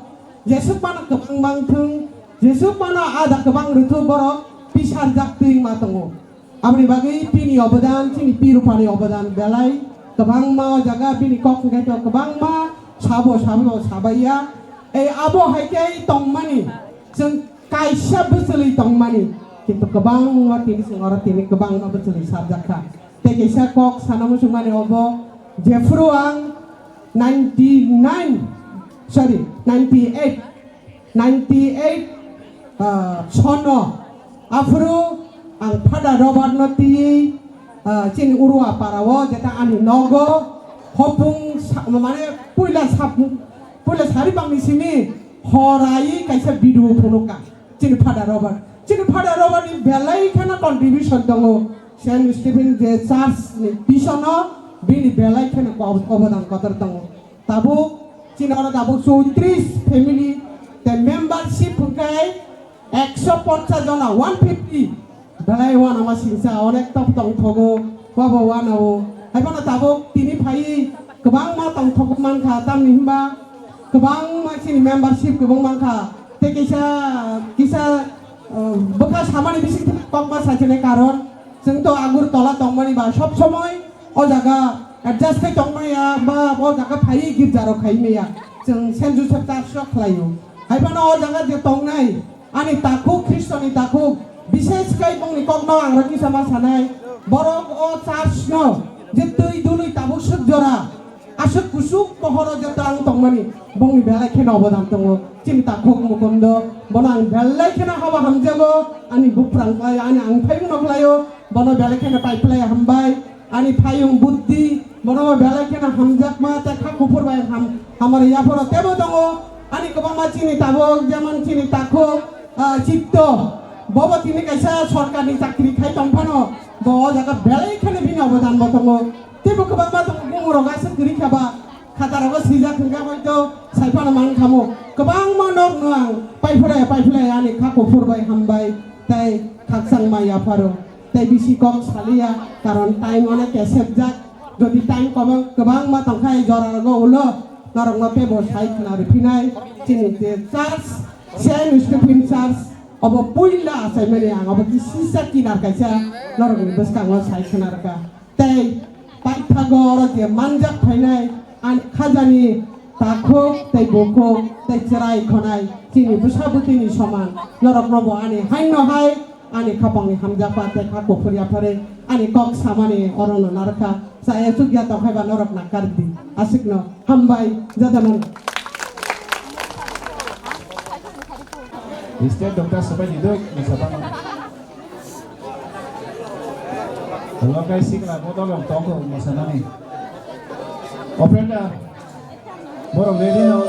jesuk mano kwbang bang thung, jesuk mano ada kwbang rwthu borok pisarjak twi ma tongo. Aboni bagwi pini obodan, chini pi Rupani obodan belai kwbangma o jaga bini kok hwnkhe to kwbangma sabo sabo sabaiya. Ei abo hai khe tongmani chwng kaisa bwchwlwi tongmani, Kintu kwbangma tini chwng oro tini kwbangma bwchwlwi sarjak kha. Tei kaisa kok sana muchungmani obo, jephuru ang ninety nine, sorry, ninety eight, ninety eight, ah, sono, aphuru ang Father Robert no twiwi, ah, chini Urua para o, jeta ani nogo, hopung sa-, mane puila sap-, puila sari bangni simi horai kaisa video phunukha. Chini Father Robert. Chini Father Robert ni belai kheno contribution tongo. Saint Stephen je church ni bisono bini belai kheno ko-, obodan kotor tongo. Tabuk chini oro tabuk chowtris family te membership hwnkhe ekso ponchas jona, one fifty. Belai uanama singsa onek tok tongthogo, wabo uanao. Haiphano tabuk tini phaiwi kwbangma tongthogo mankha, tamni hwnba kwbangma chini membership kwbang mankha. Tei kisa, kisa, uh, bwkha samani bising kokma sachinai karon, chwng to Agartala tongmani ba sob somoi o jaga adjust khai tongmaya ba o jaga phaiwi girja rok khaimaya. Chwng Saint Joseph Church o khlaio. Haiphano o jaga je tongnai, ani takhuk, Khristoni takhuk, bishesh khai bongni kokno ang rok kisa ma sanai, borok o church no je twi dului tabuk swk jora, aswk kusuk pohoro je tang tongmani, bongni belai kheno obodan tongo. Chini takhuk Mukundo, bono ang belai kheno haba hamjago, ani buprang khlaio, ani ang phaimano khlaio, bono belai kheno pai phlai hambai. Ani phayung buddhi, bono belai kheno hamjakma tei kha kuphur bai ham-, hamari yaphoro tebo tongo. Ani kwbangma chini tabuk, jemon chini takhuk, ah, Chitto, bobo tini kaisa sorkarni chakri khai tong phano, bo o jaga belai kheno bini obodan bo tongo. Teibo kwbangma tongo, bumung rok aswk kwrwi kha ba, khata rogo swijak hwnkhe hoito sai phano man khamo. Kwbangma nok no ang pai phlai, pai phlai ani kha kuphur bai hambai tei khakchangma yapharo. Tei bisi kok saliya, karon time onek kesepjak. Jodi time kwbang, kwbangma tongkha, ei jora rogo ulo norokno teibo sai khwna rwphinai. Chini je church, Saint Stephen Church, obo puila achaimani ang obo kisisa kinar kaisa norokni bwskango sai khwna rwkha. Tei paithago oro je manjak phainai ani khajani takhuk tei bukhuk tei chwrai khonai chini bwsa bwtwini soman norokno bo ani haino hai ani khapangni hamjakma tei kha kuphur yaphare ani kok samani orono narwkha. Chaya chukya tongkhai ba norok nakar di. Aswkno hambai, jotono. Mister Doctor Sabai Jidoi, Mister Bang. Lokai sikla bodol rok tongkho mosanani. Operator, borok ready no?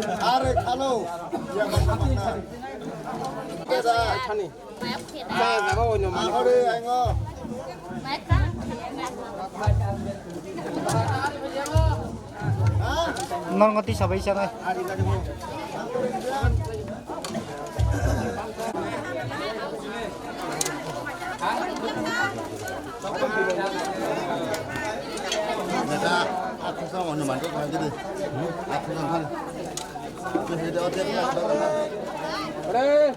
Are khalo. Thani. Sa jaga oino mani. Are aingo. Norngoti sabai sanai. Ready?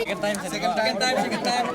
Second time, second time, second time.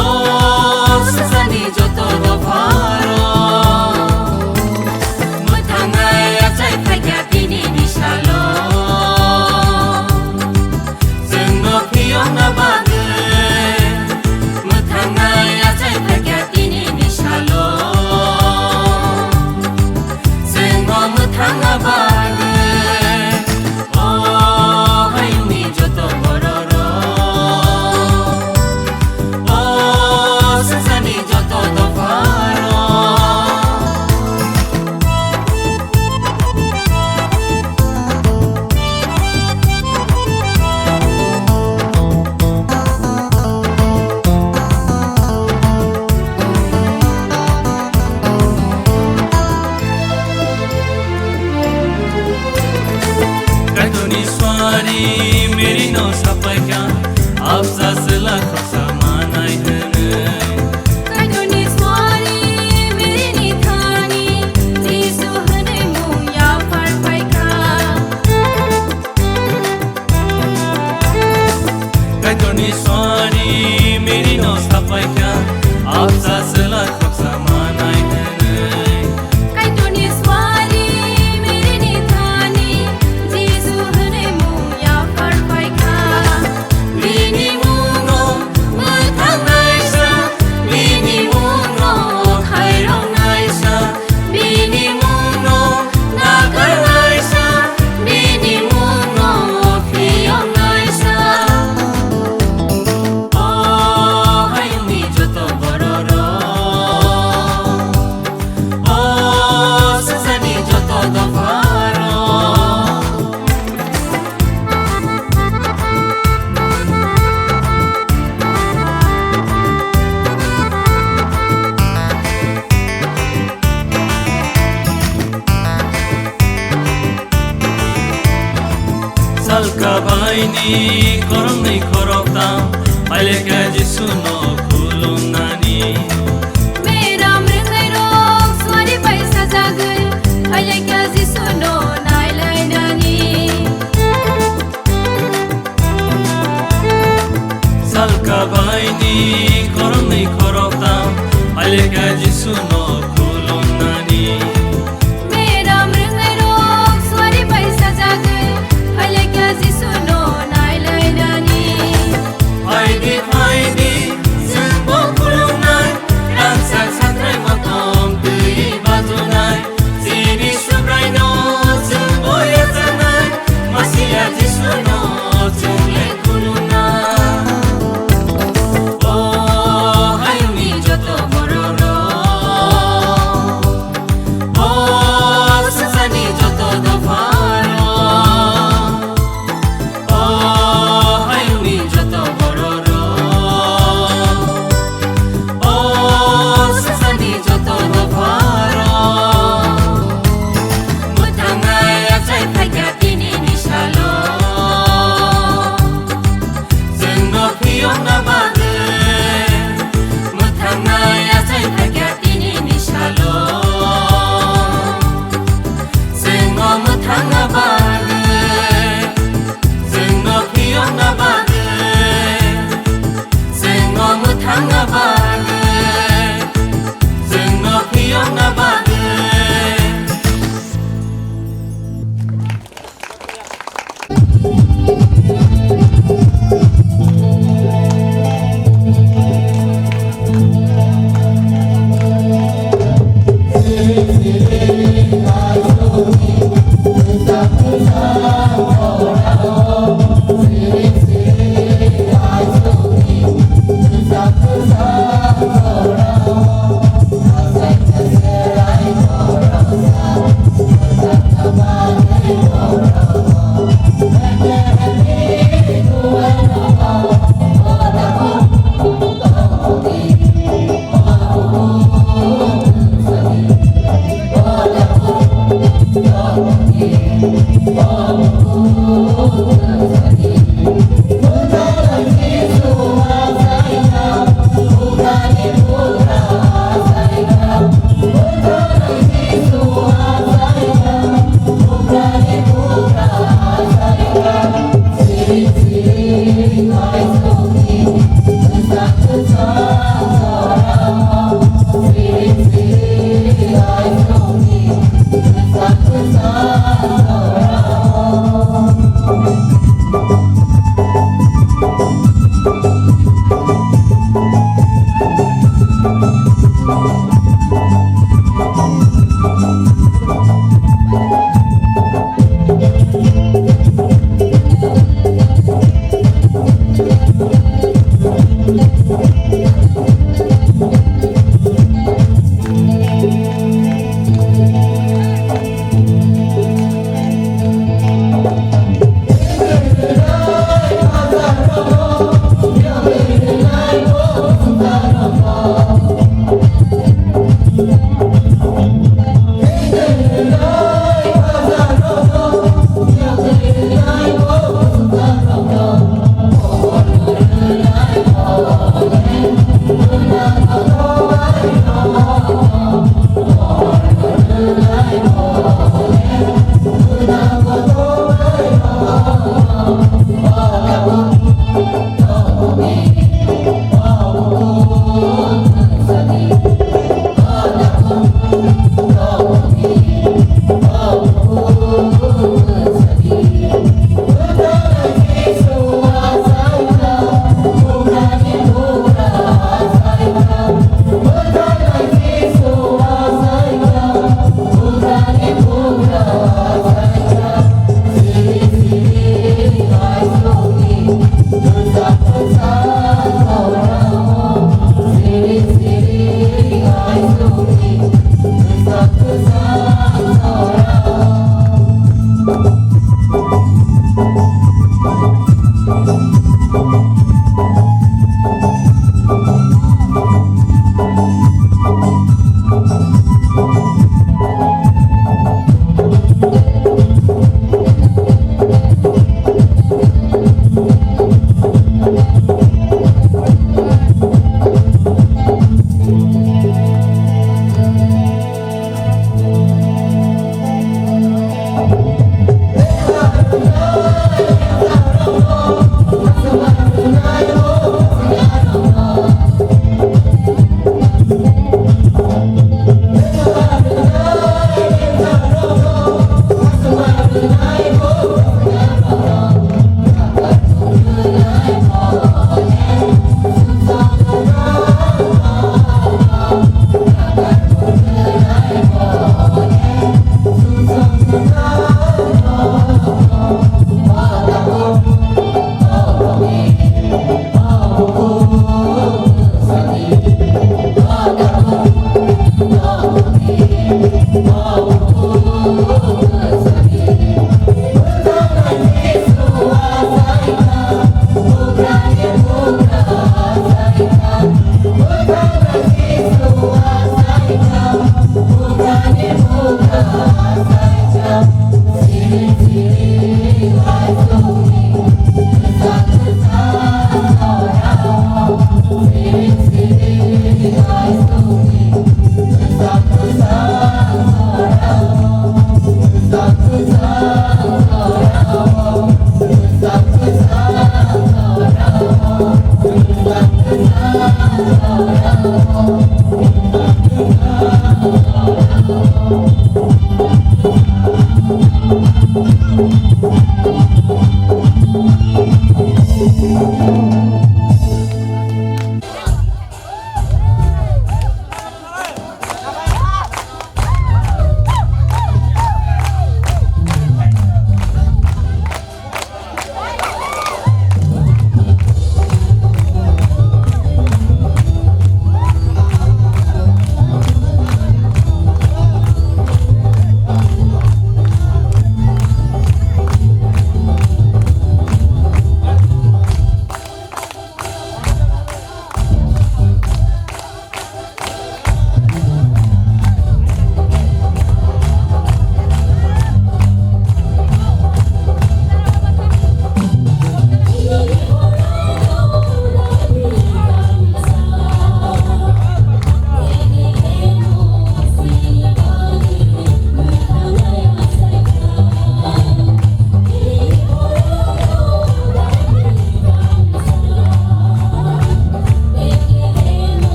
O swsani joto dopharo, mwthangnai achai phaikha tini ni salo. Chwngno phiyokna bagwi, mwthangnai achai phaikha tini ni salo. Chwngno mwthangna bagwi, o hayungni joto bororok, o swsani joto dopharo. Kaitorni suari Merino sapaikha, absa chwla khoroksa manai hwnwi. Kaitorni suari Merini thani Jisu hwnwi mung yaphar phaikha. Kaitorni suari Merino sapaikha, absa chwla khoroksa manai hwnwi. Kaitorni suari Merini thani Jisu hwnwi mung yaphar phaikha. Bini mungno mwthangnaisa, bini mungno khairoknaisa, bini mungno nakarnaisa, bini mungno phiyoknaisa. O hayungni joto borok Baini khoroknwi khoroktham pailekha Jisuno khulumnani. Meram rwngnairok suari bai sajagwi pailekha Jisuno nailainani. Salka baini khoroknwi khoroktham pailekha Jisuno khulumnani. Meram rwngnairok suari bai sajagwi pailekha Jisuno nailainani. Phaidi, phaidi, chwngbo khulumnai, rangchak sakrai motom twi bajunai, chini Subraino chwngbo yachagnai, Masiya Jisuno chwng le khulumnai. O hayungni joto bororok, o swngcharni joto dopharok, o hayungni joto bororok, o swngcharni joto dopharok, mwthangnai achai phaikha tinini salo. Chwngno phiyokna bagwi mwthangnai achai phaikha tinini salo. Chwngno mwthangna bagwi, chwngno phiyokna bagwi, chwngno mwthangna bagwi, chwngno phiyokna bagwi.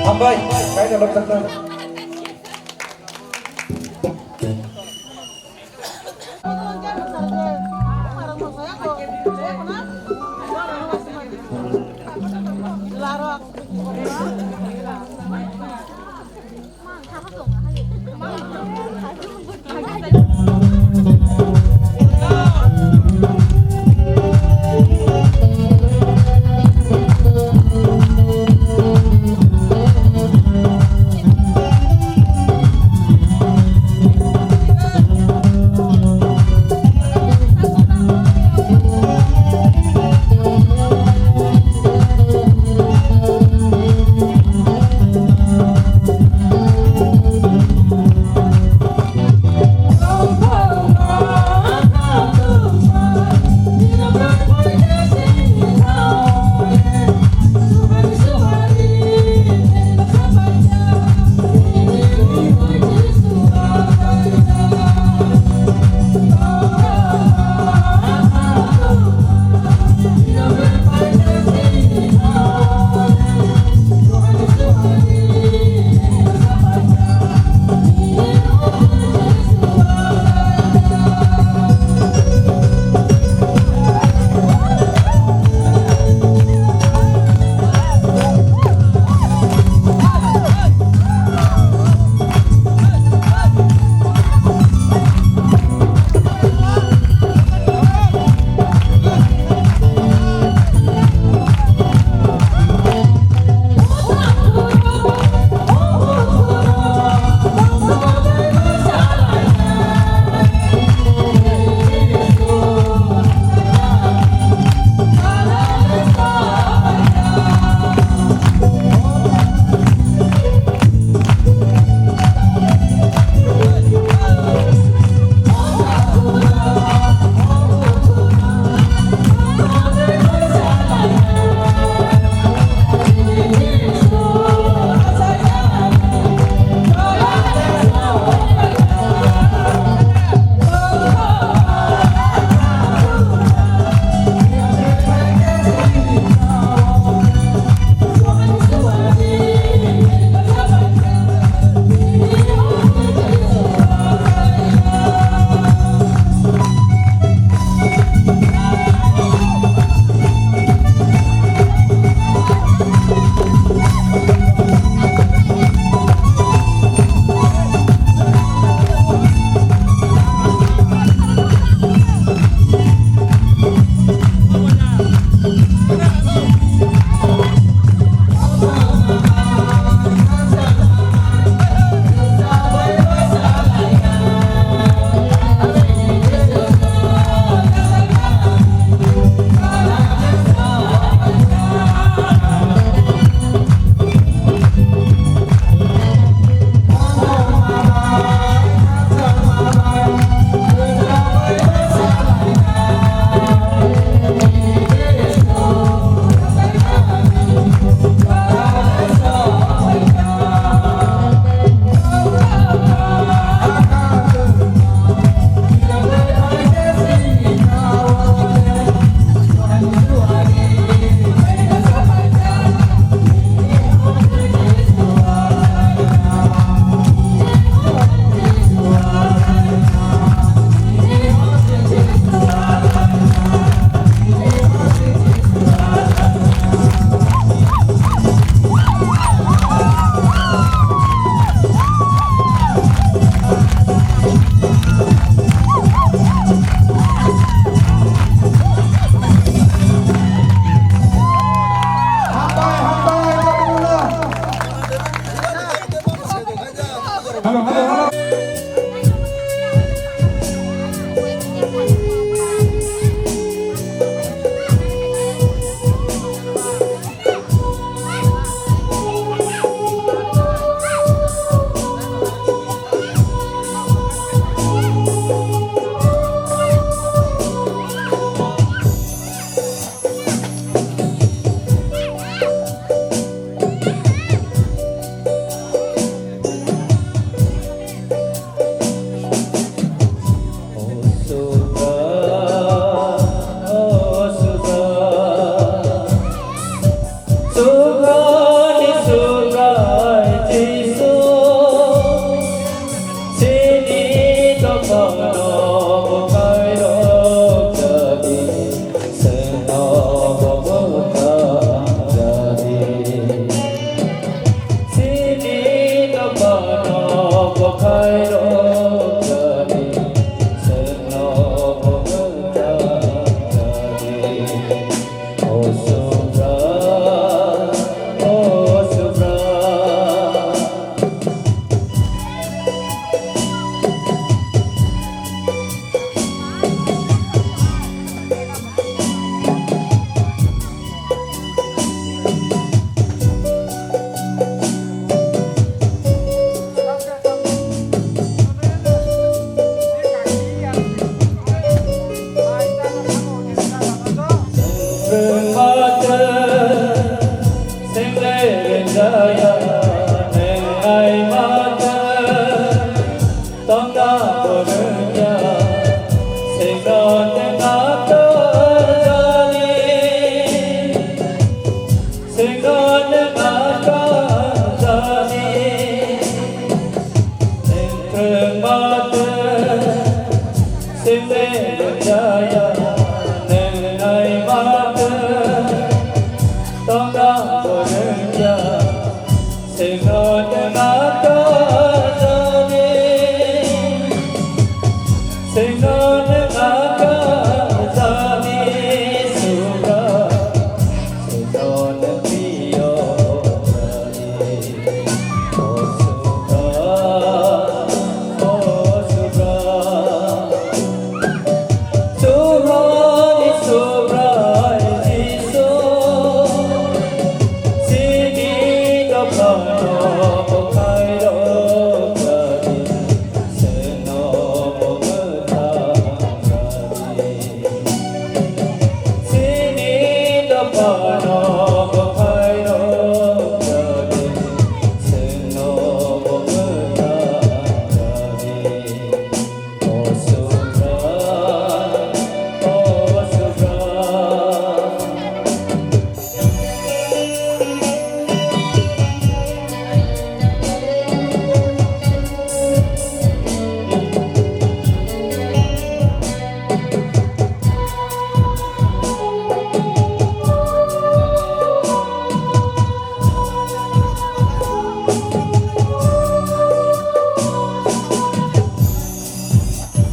Hambai, kaida lok takna.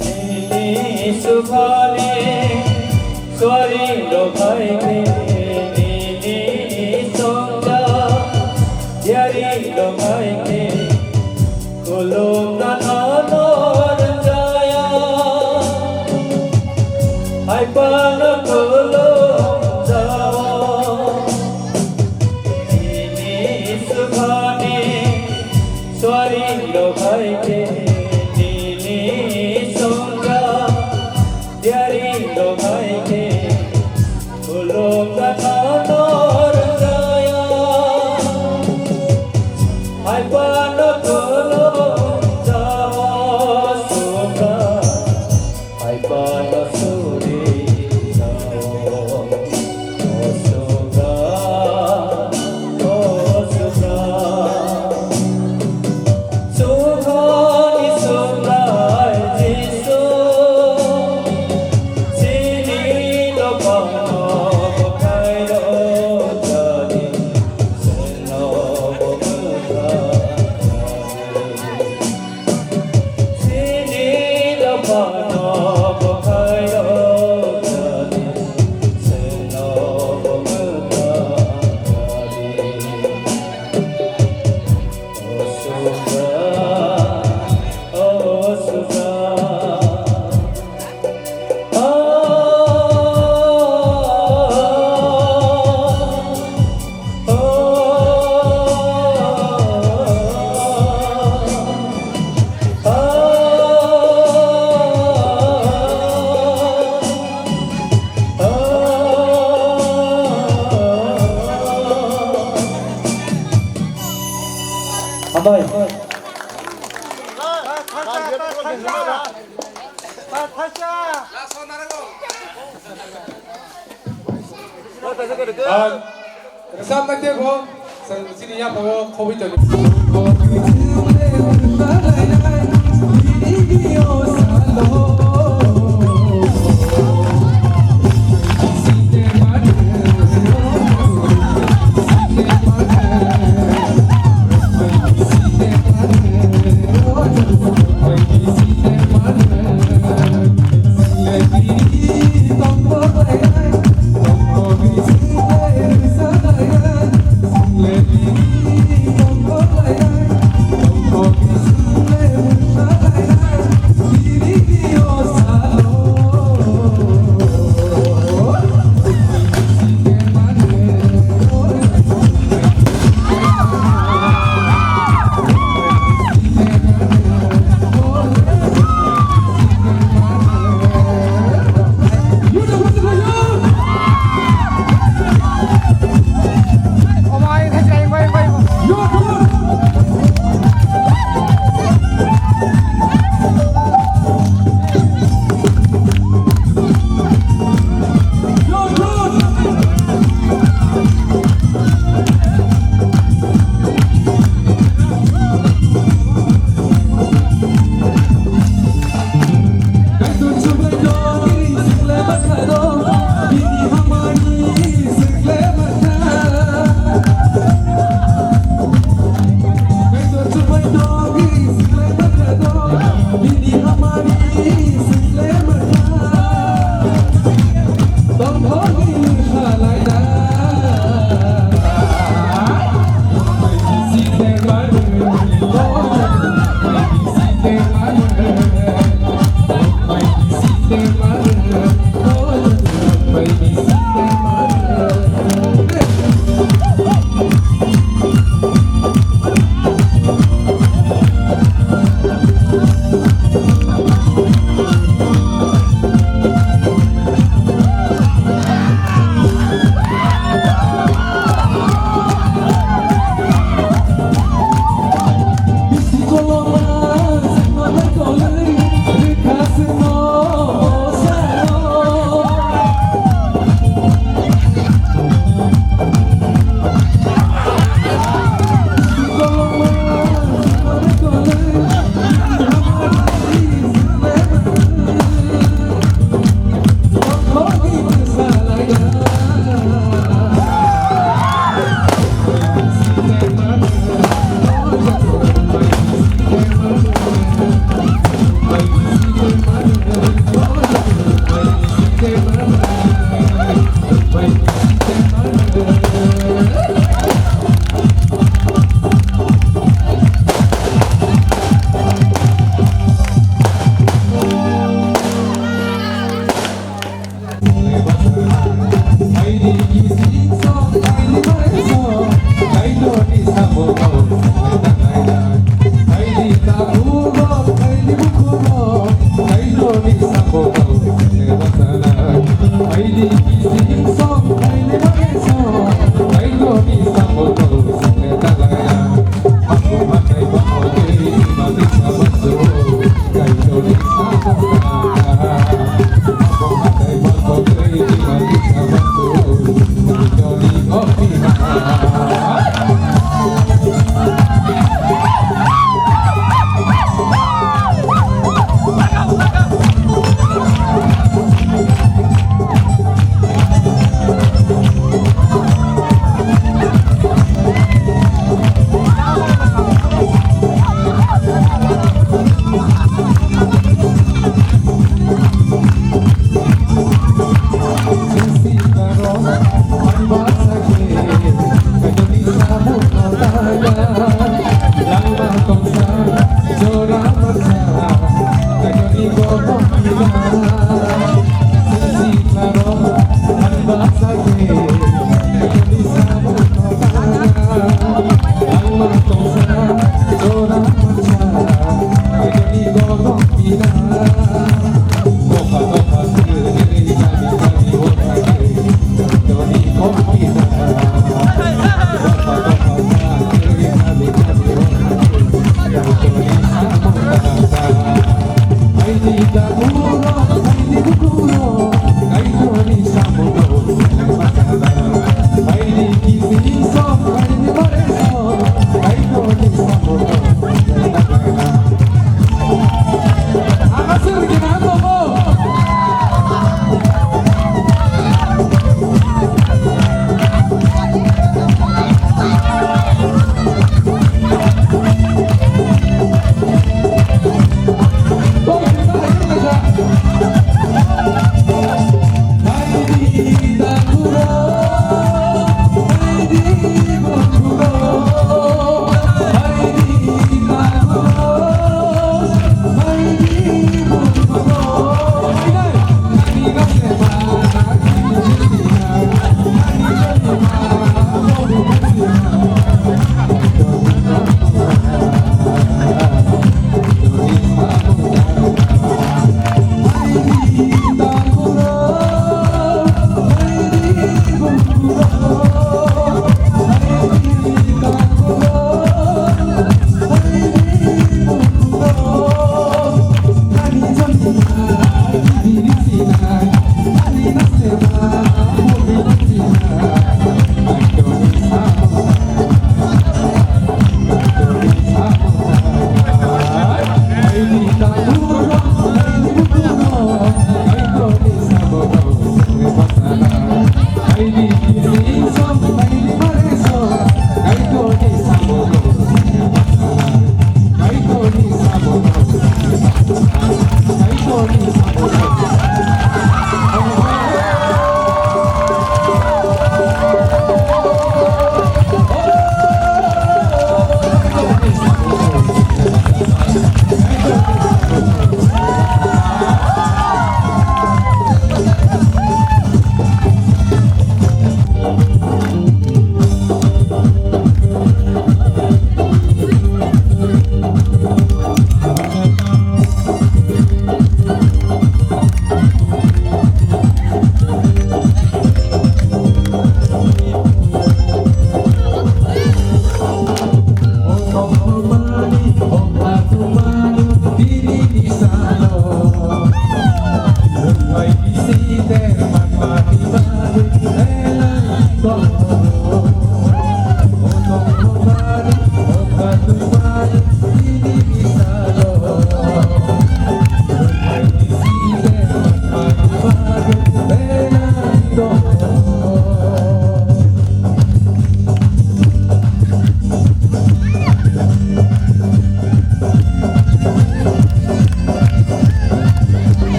Nini subhani swari rok hai khe, nini songja yari rok hai khe, kulum na nor jaya, hai pano kulum jao. Nini subhani swari rok hai khe, nini songja yari rok hai khe, kulum na nor jaya, hai pano kulum jao subha. Hambai. Ang rwchapnai teibo chwng chini yaphango khobwi tongwi.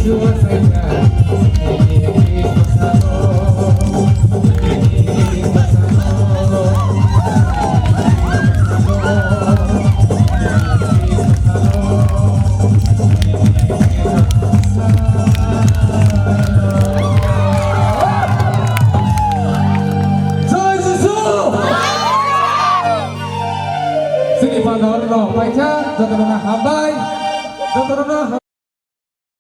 Jai Jisu! Chini panda rok paikha, jotono hambai, jotono